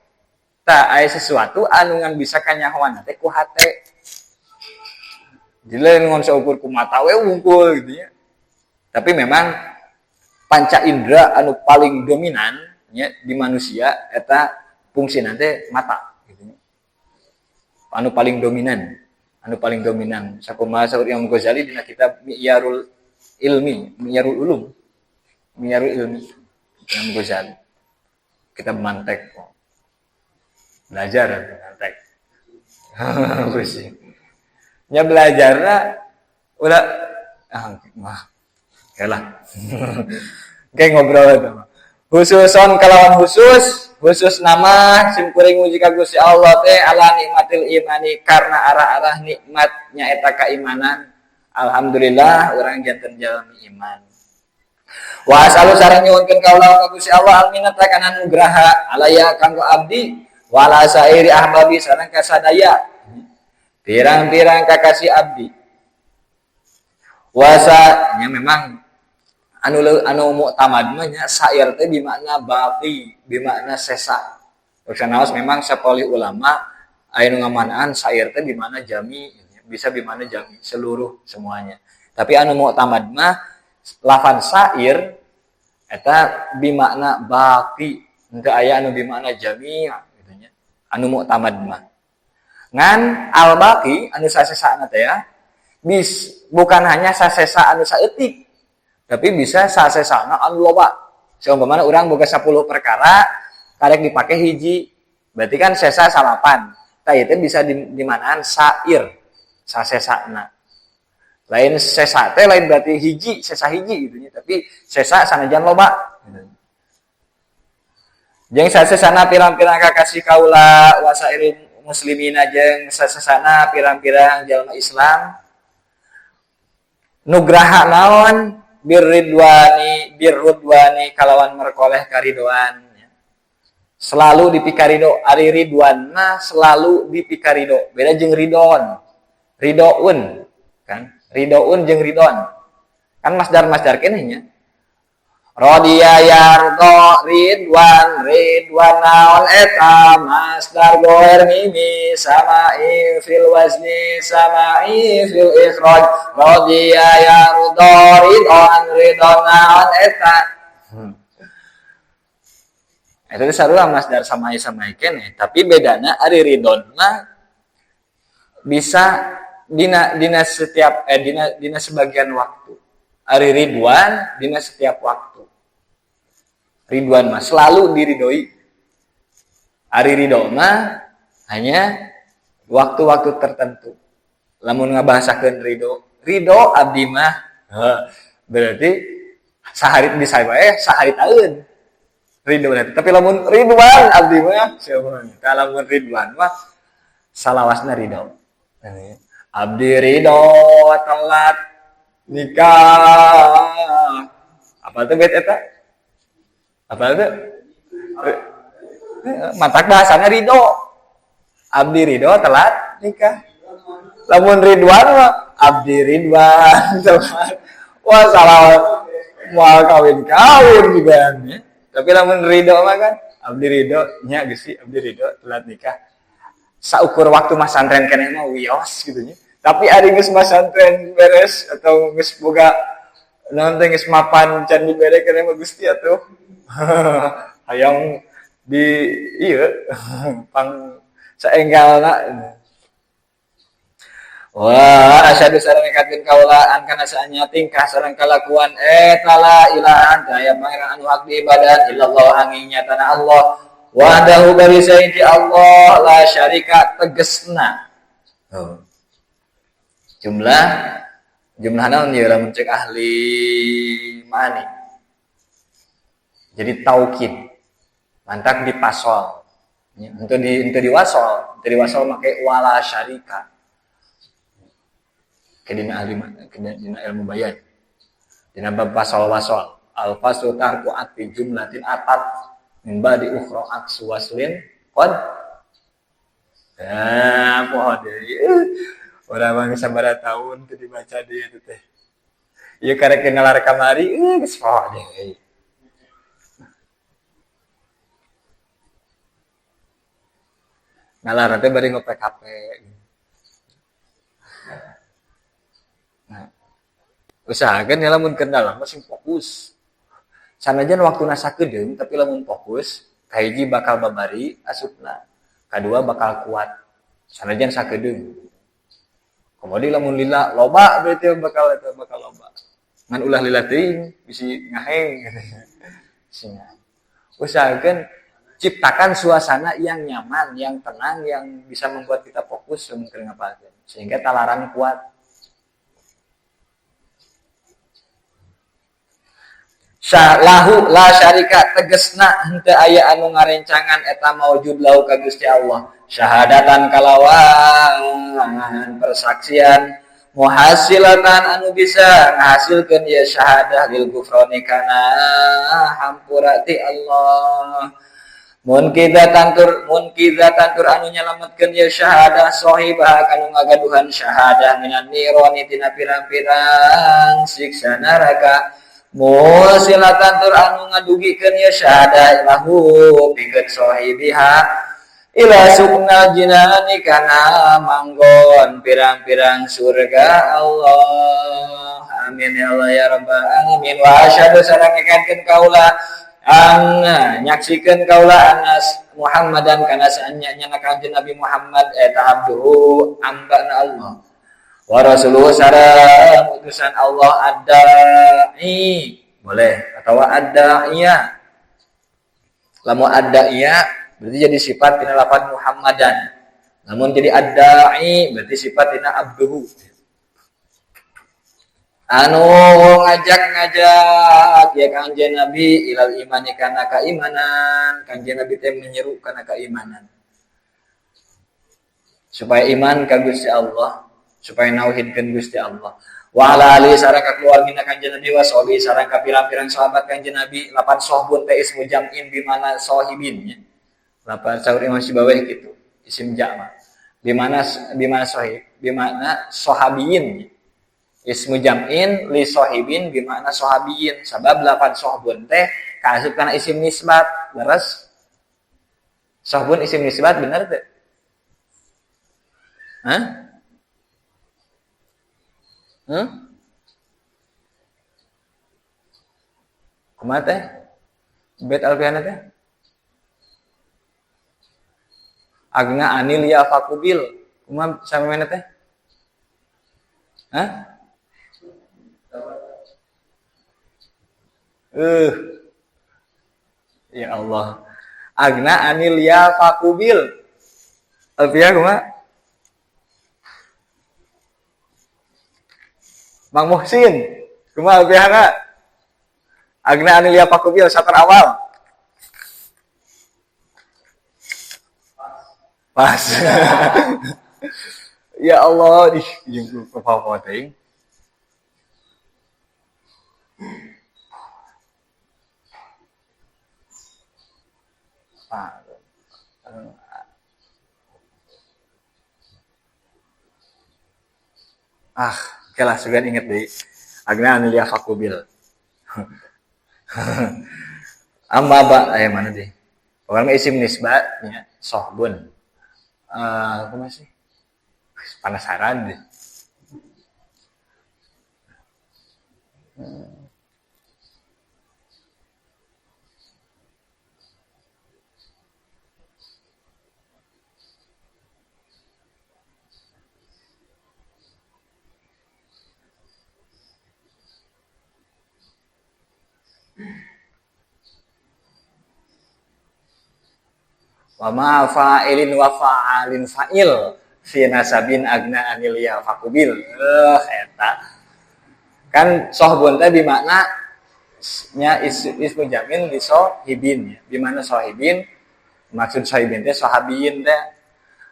Tah aya sesuatu anu ngan bisa kanyahoan teh ku hate. Jadi lain ngan saukur ku mata we wungkul gitu ya. Tapi memang panca indera anu paling dominan nya di manusia eta fungsina teh mata gitu nya. Anu paling dominan, anu paling dominan. Sakumaha saur Imam Ghazali dina kitab Mi'yarul Ilmi, Mi'yarul Ulum. Mi'yarul Ilmi Imam Ghazali. Kitab mantek. Belajar mantek. Pusing. Nya belajarna ulah mah. Lah. Kayak ngobrol eta mah. Khususon kalawan khusus, khusus nama sim kuring muji ka Gusti Allah teh ala nikmatil imani karena arah-arah nikmatnya eta keimanan. Alhamdulillah urang janten jalmi iman. Wa asalu sareng nyuhunkeun kaula ka Gusti Allah alminata kana nugraha alaya kanggo abdi wala sairi ahbabi sareng kasadaya pirang-pirang kakasih abdi. Wasa nya memang anu muktamad mah nya sair teh bimakna baqi, bimakna sesa. Sanaos memang sapalih ulama aya nu ngamanaan sair teh bimakna jami, bisa bimakna jami seluruh semuanya. Tapi anu mu'tamad mah lafaz sair eta bimakna baqi, henteu aya anu bimakna jami' gitu nya. Anu mu'tamad mah. Ngan al-baqi anu sasesana teh ya, bis bukan hanya sasesa anu saeutik, tapi bisa sasesana anu loba. Seumpamana urang boga 10 perkara karek dipake hiji, berarti kan sesa 8. Tah ieu teh bisa dimanaan sair sasesana. Lain sesa teh lain berarti hiji, sesa hiji gitu nya, tapi sesa sanajan loba gitu. Jeung sasesana pirang-pirang kakasih kaula wasairil muslimina jeung sasesana pirang-pirang jalma Islam nugraha naon birridwani birrudwani kalawan merkoleh karidoan. Selalu dipikarido, ari ridwan mah selalu dipikarido, beda jeung ridon. Ridoun kan, ridoun jeung ridon. Kan masdar-masdar keneh nya. Rodiya yardo ridwan ridwan naon eta masdar goer mimi sama'i fil wazni sama'i fil ikhraj rodiya yardo ridwan ridwan naon eta. Eta teh sarua masdar sama'i sama'i keneh, tapi bedana ari ridon mah bisa dina setiap dina sebagian waktu. Ari ridwan dina setiap waktu. Ridwan mah selalu diridoi. Ari ridho mah hanya waktu-waktu tertentu. Lamun ngabahasakeun ridho, ridho abdi mah berarti sahari bisa wae sahari taeun. Ridho berarti. Tapi lamun ridwan abdi mah siapa? Tah lamun ridwan mah salawasna ridho. Abdi ridho telat nikah. Apa tuh bet eta? Apa tuh? Matak bahasana ridho. Abdi ridho telat nikah. Lamun ridwan mah abdi ridwan telat. Wah salah moal kawin-kawin juga ya. Tapi lamun ridho mah kan abdi ridho nya geus sih abdi ridho telat nikah. Saukur waktu masantren keneh mah wios gitu nya. Tapi ari geus masantren beres atau geus boga naon teh geus mapan can dibere keneh mah Gusti atuh. Hayang di ieu pang saenggalna. Wah, asyhadu sareng nekatkeun kaula an kana saanya tingkah sareng kalakuan eta la ilaha anta aya pangeran anu hak diibadah illallah angin nyatana Allah wahdahu bari sayyidi Allah la syarika tegesna. Oh. Jumlah naon ieu lamun cek ahli ma'ani. Jadi taukid. Mantak dipasol. Henteu diwasol, henteu diwasol make wala syarika. Kedina ahli dina ilmu bayan. Dina bab wasol-wasol. Al-faslu tarku atfi jumlatin atat min ba'di ukhra aksu waslin qad. Ya, poho deui. Urang mah geus sabaraha taun teu dibaca deui eta teh. Ieu karek ngalar kamari geus poho deui. Ngalar teh bari ngopek HP. Nah, usahakan ya lamun kendala masing fokus. Sanajan waktuna sakedeung tapi lamun fokus kahiji bakal babari asupna, kadua bakal kuat. Sanajan sakedeung. Kemudian lamun lila loba berarti bakal eta bakal loba. Ngan ulah lila teuing bisi ngaheng. Bisi ngaheng. Usahakan ciptakan suasana yang nyaman, yang tenang, yang bisa membuat kita fokus lamun keur ngapalkeun sehingga talaran kuat. Lahu la syarika tegesna henteu aya anu ngarencangan eta maujud lahu ka Gusti Allah syahadatan kalawan persaksian muhasilatan anu bisa ngahasilkeun ieu syahadah lil gufroni kana hampura ti Allah mun kita tantur anu nyalametkeun ieu syahadah sahibah kanu ngagaduhan syahadah minan nironi tina pirang-pirang siksa neraka musilatan tur anu ngadugikeun ieu syahadah lahu pikeun sahibiha ila suknal jinani kana manggon pirang-pirang surga Allah. Amin ya Allah ya rabbal alamin. Wa asyhadu sareng ngekenkeun kaula anna nyaksikeun kaula annas Muhammadan kana saanya Kanjeng Nabi Muhammad eta abduhu ambana Allah wa rasuluhu sareng utusan Allah ad-da'i boleh atau ad-da'iyah. Lamun ad-da'iyah berarti jadi sifat tina lafaz Muhammadan. Namun jadi ad-da'i berarti sifat tina abduhu. Anu ngajak-ngajak ya Kanjeng Nabi ilal imani kana keimanan. Kanjeng Nabi teh menyeru kana keimanan. Supaya iman ka Gusti Allah, supaya nauhidkeun Gusti Allah. Wa ala alihi sareng ka keluargina Kanjeng Nabi wa sahbihi sareng ka pirang-pirang sahabat Kanjeng Nabi. Lapan sohbun teh ismu jam'in bimana sahibin nya. Lapan saur Imam Sibawayh kitu, isim jama. Bimana bimana sahib, bimana sahabiyin. Ismu jam'in li sahibin bimana sahabiyin. Sabab lapan sohbun teh kaasup kana isim nisbat, leres? Sohbun isim nisbat bener teh? Hah? Hmm? Kumaha teh? Bet alfiana teh? Agna anil ya fakubil. Kumaha samemena teh? Hah? Ya Allah. Agna anil ya fakubil. Alfiah kumaha? Mang Muhsin, kumaha alfiahna? Agna anil ya fakubil satar awal. Pas. Ya Allah, ih, jeung apa-apa teh. Ah, oke lah, sugan inget deh. Agna anil ya fakubil. Amma ba, mana deh? Pokoknya isim nisbat nya sohbun. Apa masih? Penasaran deh. Wa ma fa'ilin wa fa'alin fa'il fi nasabin agna anil ya fakubil. Eta. Kan sohbun teh bimakna nya ismu jamin li sohibin ya. Bimana sohibin? Maksud sohibin teh sohabiyin teh.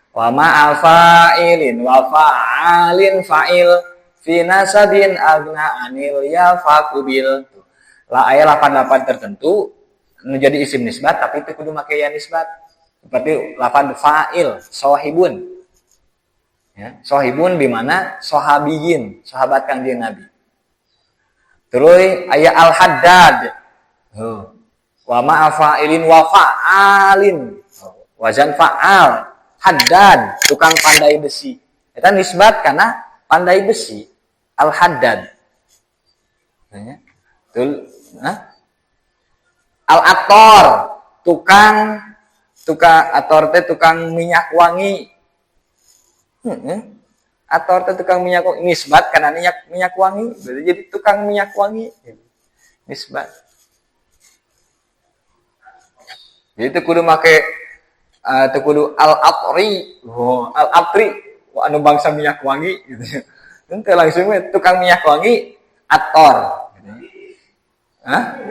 Wa ma fa'ilin wa fa'alin fa'il fi nasabin agna anil ya fakubil. Lah aya lapan-lapan tertentu nu jadi isim nisbat tapi teu kudu make ya nisbat. Seperti lafaz fa'il, sohibun. Ya, sohibun bimana sohabiyin, sahabat Kanjeng Nabi. Terus aya al-haddad. Wa ma'a fa'ilin wa fa'alin. Wazan fa'al, haddad, tukang pandai besi. Eta nisbat karena pandai besi, al-haddad. Ya. Betul, nah. Al-attar, tukang ator teh tukang minyak wangi. Ator teh tukang minyak wangi nisbat karena minyak wangi, berarti jadi tukang minyak wangi nisbat. Jadi teu kudu make teu kudu al-atri, oh, al-atri anu bangsa minyak wangi gitu. Henteu langsung we tukang minyak wangi ator. Hah?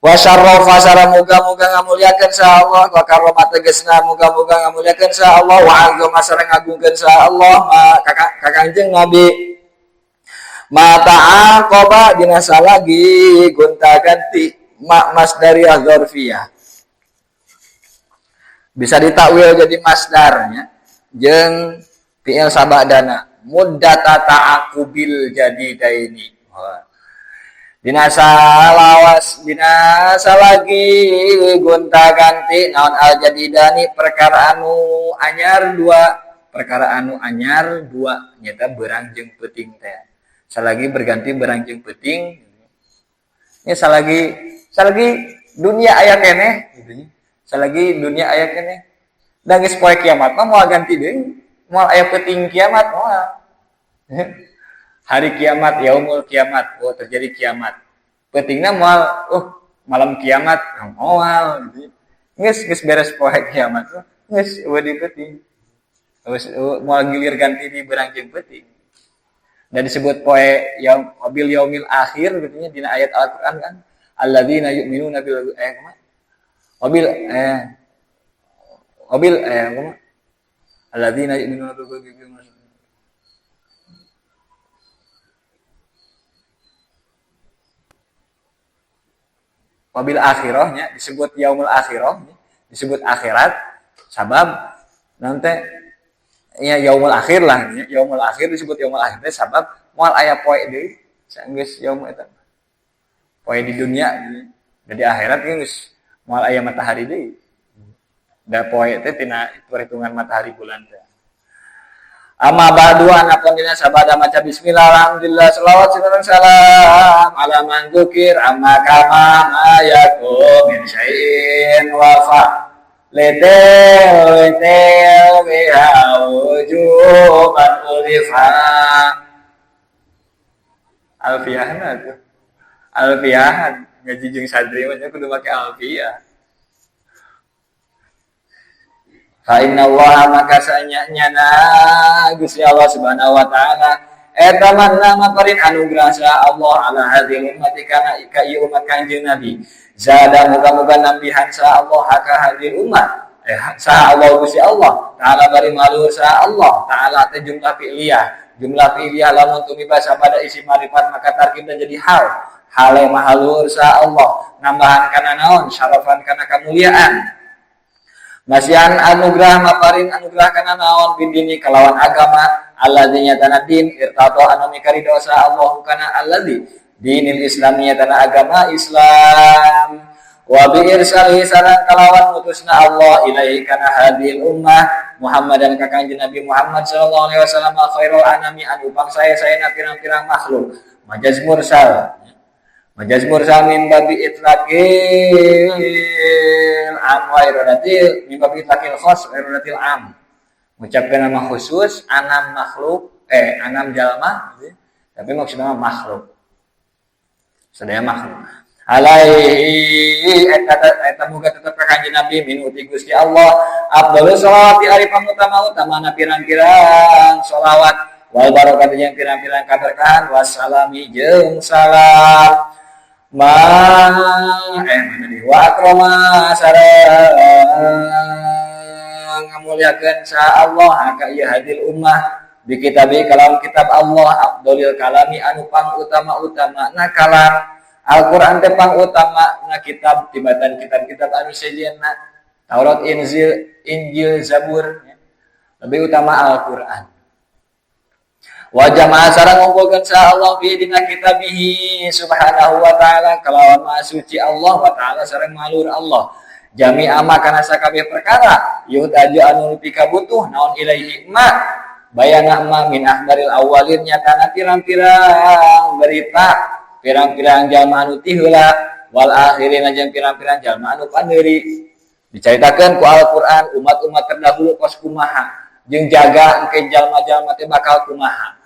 Wa syarrafa sareng muga-muga ngamuliakeun sa Allah wa karoma tegasna muga-muga ngamuliakeun sa Allah wa azama sareng ngagungkeun sa Allah ma ka Kanjeng Nabi ma ta'aqaba dina salagi gonta-ganti ma masdariyah dzarfiyah bisa ditakwil jadi masdarnya jeung fi'il sabadana muddata ta'aqubil jadidaini. Binasa lawas binasa lagi gonta ganti naon al jadidani perkara anu anyar dua Perkara anu anyar dua nyata berang jeung peuting teh. Salagi berganti berang jeung peuting nya, salagi dunia aya keneh gitu nya. Salagi dunia aya keneh. Da geus poe kiamat mah moal ganti deui. Moal aya peuting kiamat moal. Hari kiamat, yaumul kiamat, oh terjadi kiamat. Peutingna moal, oh malam kiamat moal gitu. Geus beres poe kiamat geus eueuh di peuting. Geus moal gilir ganti di berang jeung peuting. Dan disebut poe yaum bil yaumil akhir gitu nya dina ayat Al-Qur'an kan, alladzina yu'minuna bil wabil wabil kumaha alladzina yu'minuna bil wabil akhirahnya disebut yaumul akhirah, disebut akhirat sabab nanti ya yaumul akhir lah, yaumul akhir disebut yaumul akhir teh sabab moal aya poe deui saenggeus yaum eta poe di dunia dan di akhirat geus moal aya matahari deui. Da poe teh tina perhitungan matahari bulan teh. Amma ba'du anapun dina sabada maca bismillah alhamdulillah selawat sareng salam ala man dzukir amma kama ma yakum min syai'in wafa letel letel biha wujuban ulifa. Alfiahna tuh alfiahan ngaji jeung santri mah kudu make alfiah. Fa inna Allah maka sanyana Gusti Allah Subhanahu wa taala eta manna maparin anugerah sa Allah ala hadhil ummati kana ka ieu umat Kanjeng Nabi. Zada muga-muga nambihan sa Allah haka hadhil umat. Sa Allah Gusti Allah taala bari maluhur sa Allah taala teh jumlah fi'liyah. Jumlah fi'liyah lamun tumiba sapada isi marifat maka tarkibna jadi hal. Hale mahaluhur sa Allah nambahan kana naon syarafan kana kamuliaan. Masihan anugerah maparin anugerah kana naon bidini kalawan agama alladzi nyatana din irtadha anu mikarido sa Allahu kana alladzi dinil islamiyah tanah agama Islam wa bi irsalihi sareng kalawan mutusna Allah ilaihi kana hadhil ummah Muhammadan ka Kanjeng Nabi Muhammad sallallahu alaihi wasallam khairul anami anu pangsae-saena pirang-pirang makhluk. Majaz mursal. Majaz mursal min babi itlaqil am wa iradatil min babi itlaqil khas wa iradatil am. Mengucapkan nama khusus anam makhluk anam jalma tapi maksudnya makhluk. Sadaya makhluk. Alaihi eta muga tetep ka Kanjeng Nabi min uti Gusti Allah afdhalus sholawati ari pangutama-utamana pirang-pirang sholawat wal barakatuh jeung pirang-pirang kaberkahan wassalami jeung salam ma mana di wa akrama sareng ngamuliakeun sa Allah ka ieu hadil ummah bi kitabi kalam kitab Allah afdhalil kalami anu pangutama-utamana kalam Al-Qur'an teh pangutama na kitab tibatan kitab-kitab anu sejenna Taurat, Injil, Zabur lebih utama Al-Qur'an. Wa jama'a sareng ngumpulkeun sa Allah fi dina kitabihi subhanahu wa ta'ala kalawan maha suci Allah wa ta'ala sareng maha luhur Allah. Jami'a ma kana sakabeh perkara yuhtaju anu pikabutuh naon ilaihi ma bayana ma min akhbaril awwalin nyatana pirang-pirang berita pirang-pirang jalma anu ti heula wal akhirin jeung pirang-pirang jalma anu pandeuri. Dicaritakeun ku Al-Qur'an umat-umat terdahulu kos kumaha jeung jaga engke jalma-jalma teh bakal kumaha.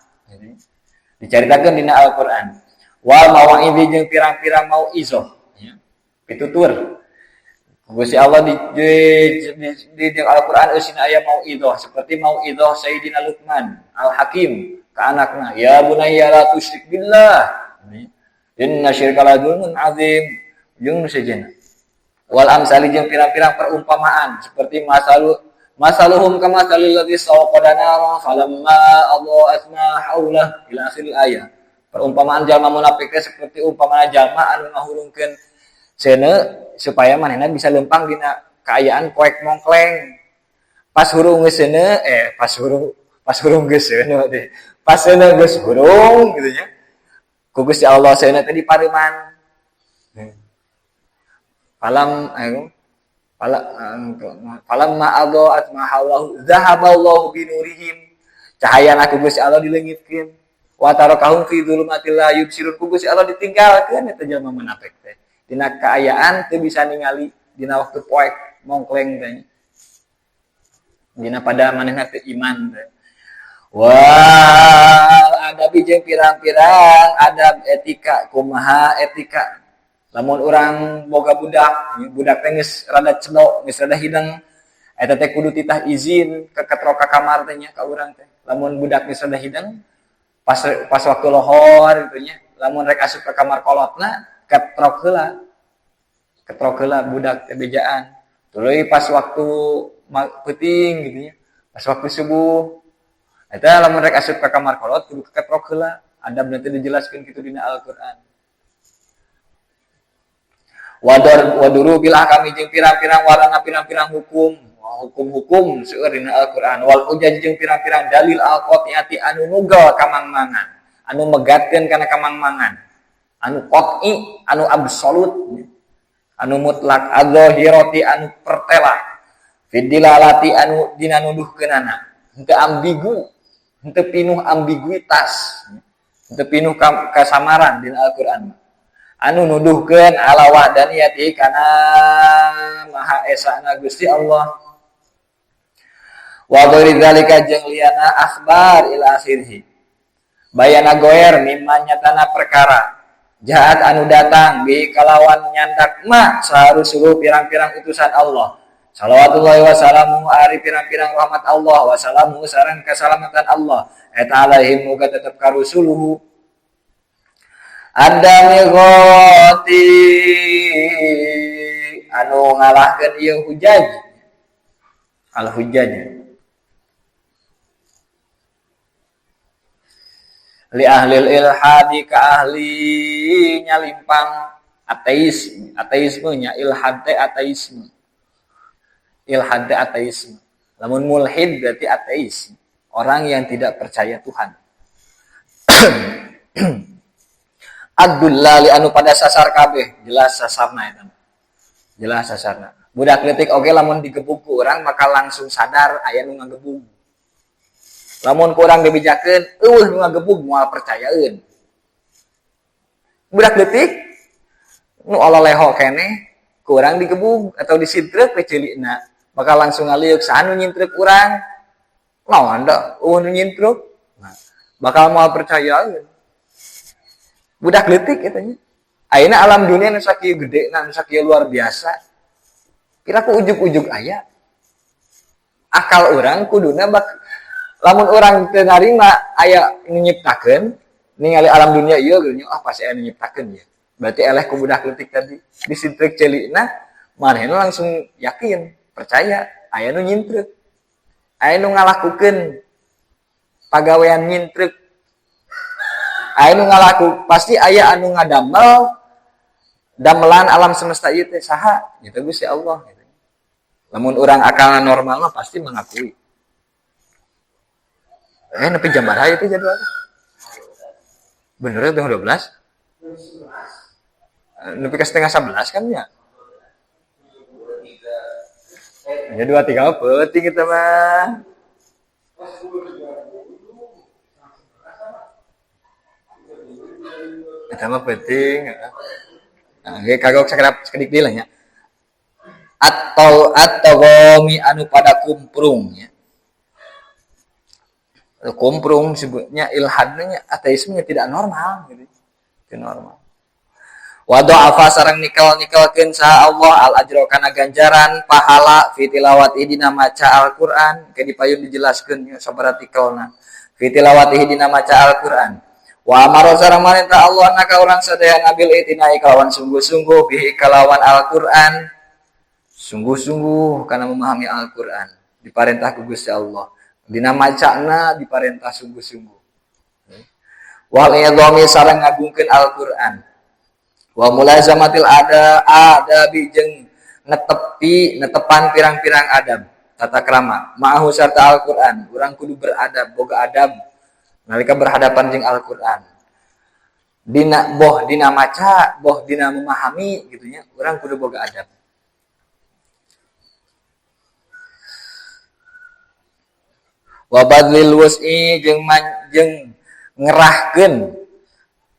Dicaritakeun dina Al-Qur'an. Wal mau'izi jeung pirang-pirang mau'izoh ya. Pitutur. Gusti Allah di Al-Qur'an eusina aya mau'izoh seperti mau'izoh Sayyidina Luqman Al-Hakim ka anakna, ya bunayya la tusyrik billah. Inna syirka la dzulmun azim. Jeung nu sejenna. Wal amsali jeung pirang-pirang perumpamaan seperti masaluhum kamasalil ladzi sawqada nara falamma adha'at ma haulah ila akhiril ayat. Perumpamaan jalma munafik teh seperti umpamaan jalma anu ngahurungkeun seuneu supaya manehna bisa lempang dina kaayaan poek mongkleng. Pas hurung geus seuneu pas hurung geus seuneu teh. Pas seuneu geus hurung gitu nya. Ku Gusti Allah seuneu teh dipareuman. Falam Falamma adha'at ma hawlahu dhahaballahu binurihim. Cahayana ku Gusti Allah dileungitkeun. Wa tarakahum fi dzulumatil la yubsirun, ku Gusti Allah ditinggalkeun eta jelema munafik teh. Dina kaayaan teu bisa ningali dina waktu poek mongkleng teh. Dina pada manehna teu iman teh. Wal adabi jeung pirang-pirang adab etika, kumaha etika. Lamun urang boga budak, budak teh geus rada cedok, geus rada hideng, eta teh kudu titah izin ke ketrok ka kamar teh nya ka urang teh. Lamun budak geus rada hideng, pas waktu lohor gitu nya, lamun rek asup ka kamar kolotna, ketrok heula. Ketrok heula budak teh bejaan. Tuluy pas waktu peuting gitu nya, pas waktu subuh eta lamun rek asup ka kamar kolot kudu ketrok heula. Adab nanti dijelaskeun kitu dina Al-Qur'an. Wador waduru bil ahkami jeung pirang-pirang warana pirang-pirang hukum, hukum-hukum seueur dina Al-Qur'an. Wal hujaj jeung pirang-pirang dalil al-qati'ati anu nugel kamangmangan, anu megatkeun kana kamangmangan, anu qat'i, anu absolut, anu mutlak, adzahirati anu pertela, fidilalati anu dina nuduhkeunana, henteu ambigu, henteu pinuh ambiguitas, henteu pinuh kasamaran dina Al-Qur'an. Anu nuduhkeun ala wahdaniyati kana maha esana Gusti Allah. Wa ghairi dzalika jeung liyana akhbar ila akhirih. Bayana goer mimma nyatana perkara jahat anu datang bi kalawan nyandak ma saharusulu pirang-pirang utusan Allah. Salawatullahi wassalamu ari pirang-pirang rahmat Allah wassalamu sareng keselamatan Allah eta alaihim muga tetep karusuluhu. Adami ghati anu ngalahkeun ieu hujaj al hujaj li ahlil ilhadi ka ahli nyalimpang ateis, ateisme nya, ilhad teh ateisme, ilhad teh ateisme. Lamun mulhid berarti ateis, orang yang tidak percaya Tuhan. Abdullah li anu pada sasar kabeh, jelas sasarna eta. Jelas sasarna. Budak leutik oge lamun digebug ku urang maka langsung sadar aya nu ngagebug. Lamun ku urang dibejakeun eueuh nu ngagebug moal percayaeun. Budak leutik nu olaleho keneh ku urang digebug atau disintreuk we ceulikna, bakal langsung ngaliuk saha nu nyintreuk urang. Naon da eueuh nu nyintreuk. Nah, bakal moal percayaeun. Budak leutik eta nya. Ayeuna alam dunia nu sakieu gede, nu sakieu luar biasa. Kira ku ujug-ujug aya. Akal urang kuduna bak lamun urang teu narima aya nu nyiptakeun, ningali alam dunia ieu geuning, ah pasti aya nu nyiptakeun ieu. Berarti eleh ku budak leutik tadi disintreuk ceulikna, manehna langsung yakin, percaya aya nu nyintreuk. Aya nu ngalakukeun pagawean nyintreuk. Aya nu ngalaku, pasti aya anu ngadamel damelan alam semesta ieu teh saha? Gitu Gusti Allah gitu. Lamun urang akalna normal mah pasti mengakui. Nepi jam baraha itu jadwalnya? Bener ya, tanggal 12? Nepi ka setengah sebelas kan ya? Ya 2-3 penting itu mah. Eta mah penting. Nah, ge kagok sakedap sakedik deui lah nya. Atau gomi anu pada kumprung nya. Kumprung sebutnya ilhadnya ateismenya tidak normal gitu. Tidak normal. Wa dha'afa sareng nikel-nikelkeun saha Allah al ajra kana ganjaran pahala fi tilawati dina maca Al-Qur'an, ke dipayun dijelaskeun nya sabaraha tikelna. Fi tilawati dina maca Al-Qur'an. Wa amara sareng marintah Allah na ka urang sadaya nabil itinai kalawan sungguh-sungguh bihi kalawan Al-Qur'an. Sungguh-sungguh kana memahami Al-Qur'an diparentah ku Gusti Allah. Dina macana diparentah sungguh-sungguh. Wal idhami sareng ngagungkeun Al-Qur'an. Wa mulazamatil ada adabi jeung netepi netepan pirang-pirang adab tata krama ma'ahu sarta Al-Qur'an. Urang kudu beradab, boga adab nalika berhadapan jeung Al-Qur'an. Dina boh dina maca, boh dina memahami gitu nya, urang kudu boga adab. Wa badlil wus'i jeung jeung ngerahkeun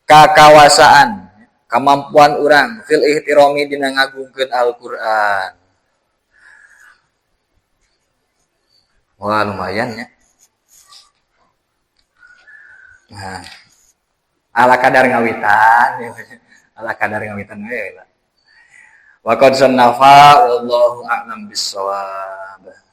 kakawasaan, kemampuan urang fil ihtirami dina ngagungkeun Al-Qur'an. Wah, lumayan ya. Nah, ala kadar ngawitan, ala kadar ngawitan we lah. Wa qad sannafa wallahu a'lam bissawab.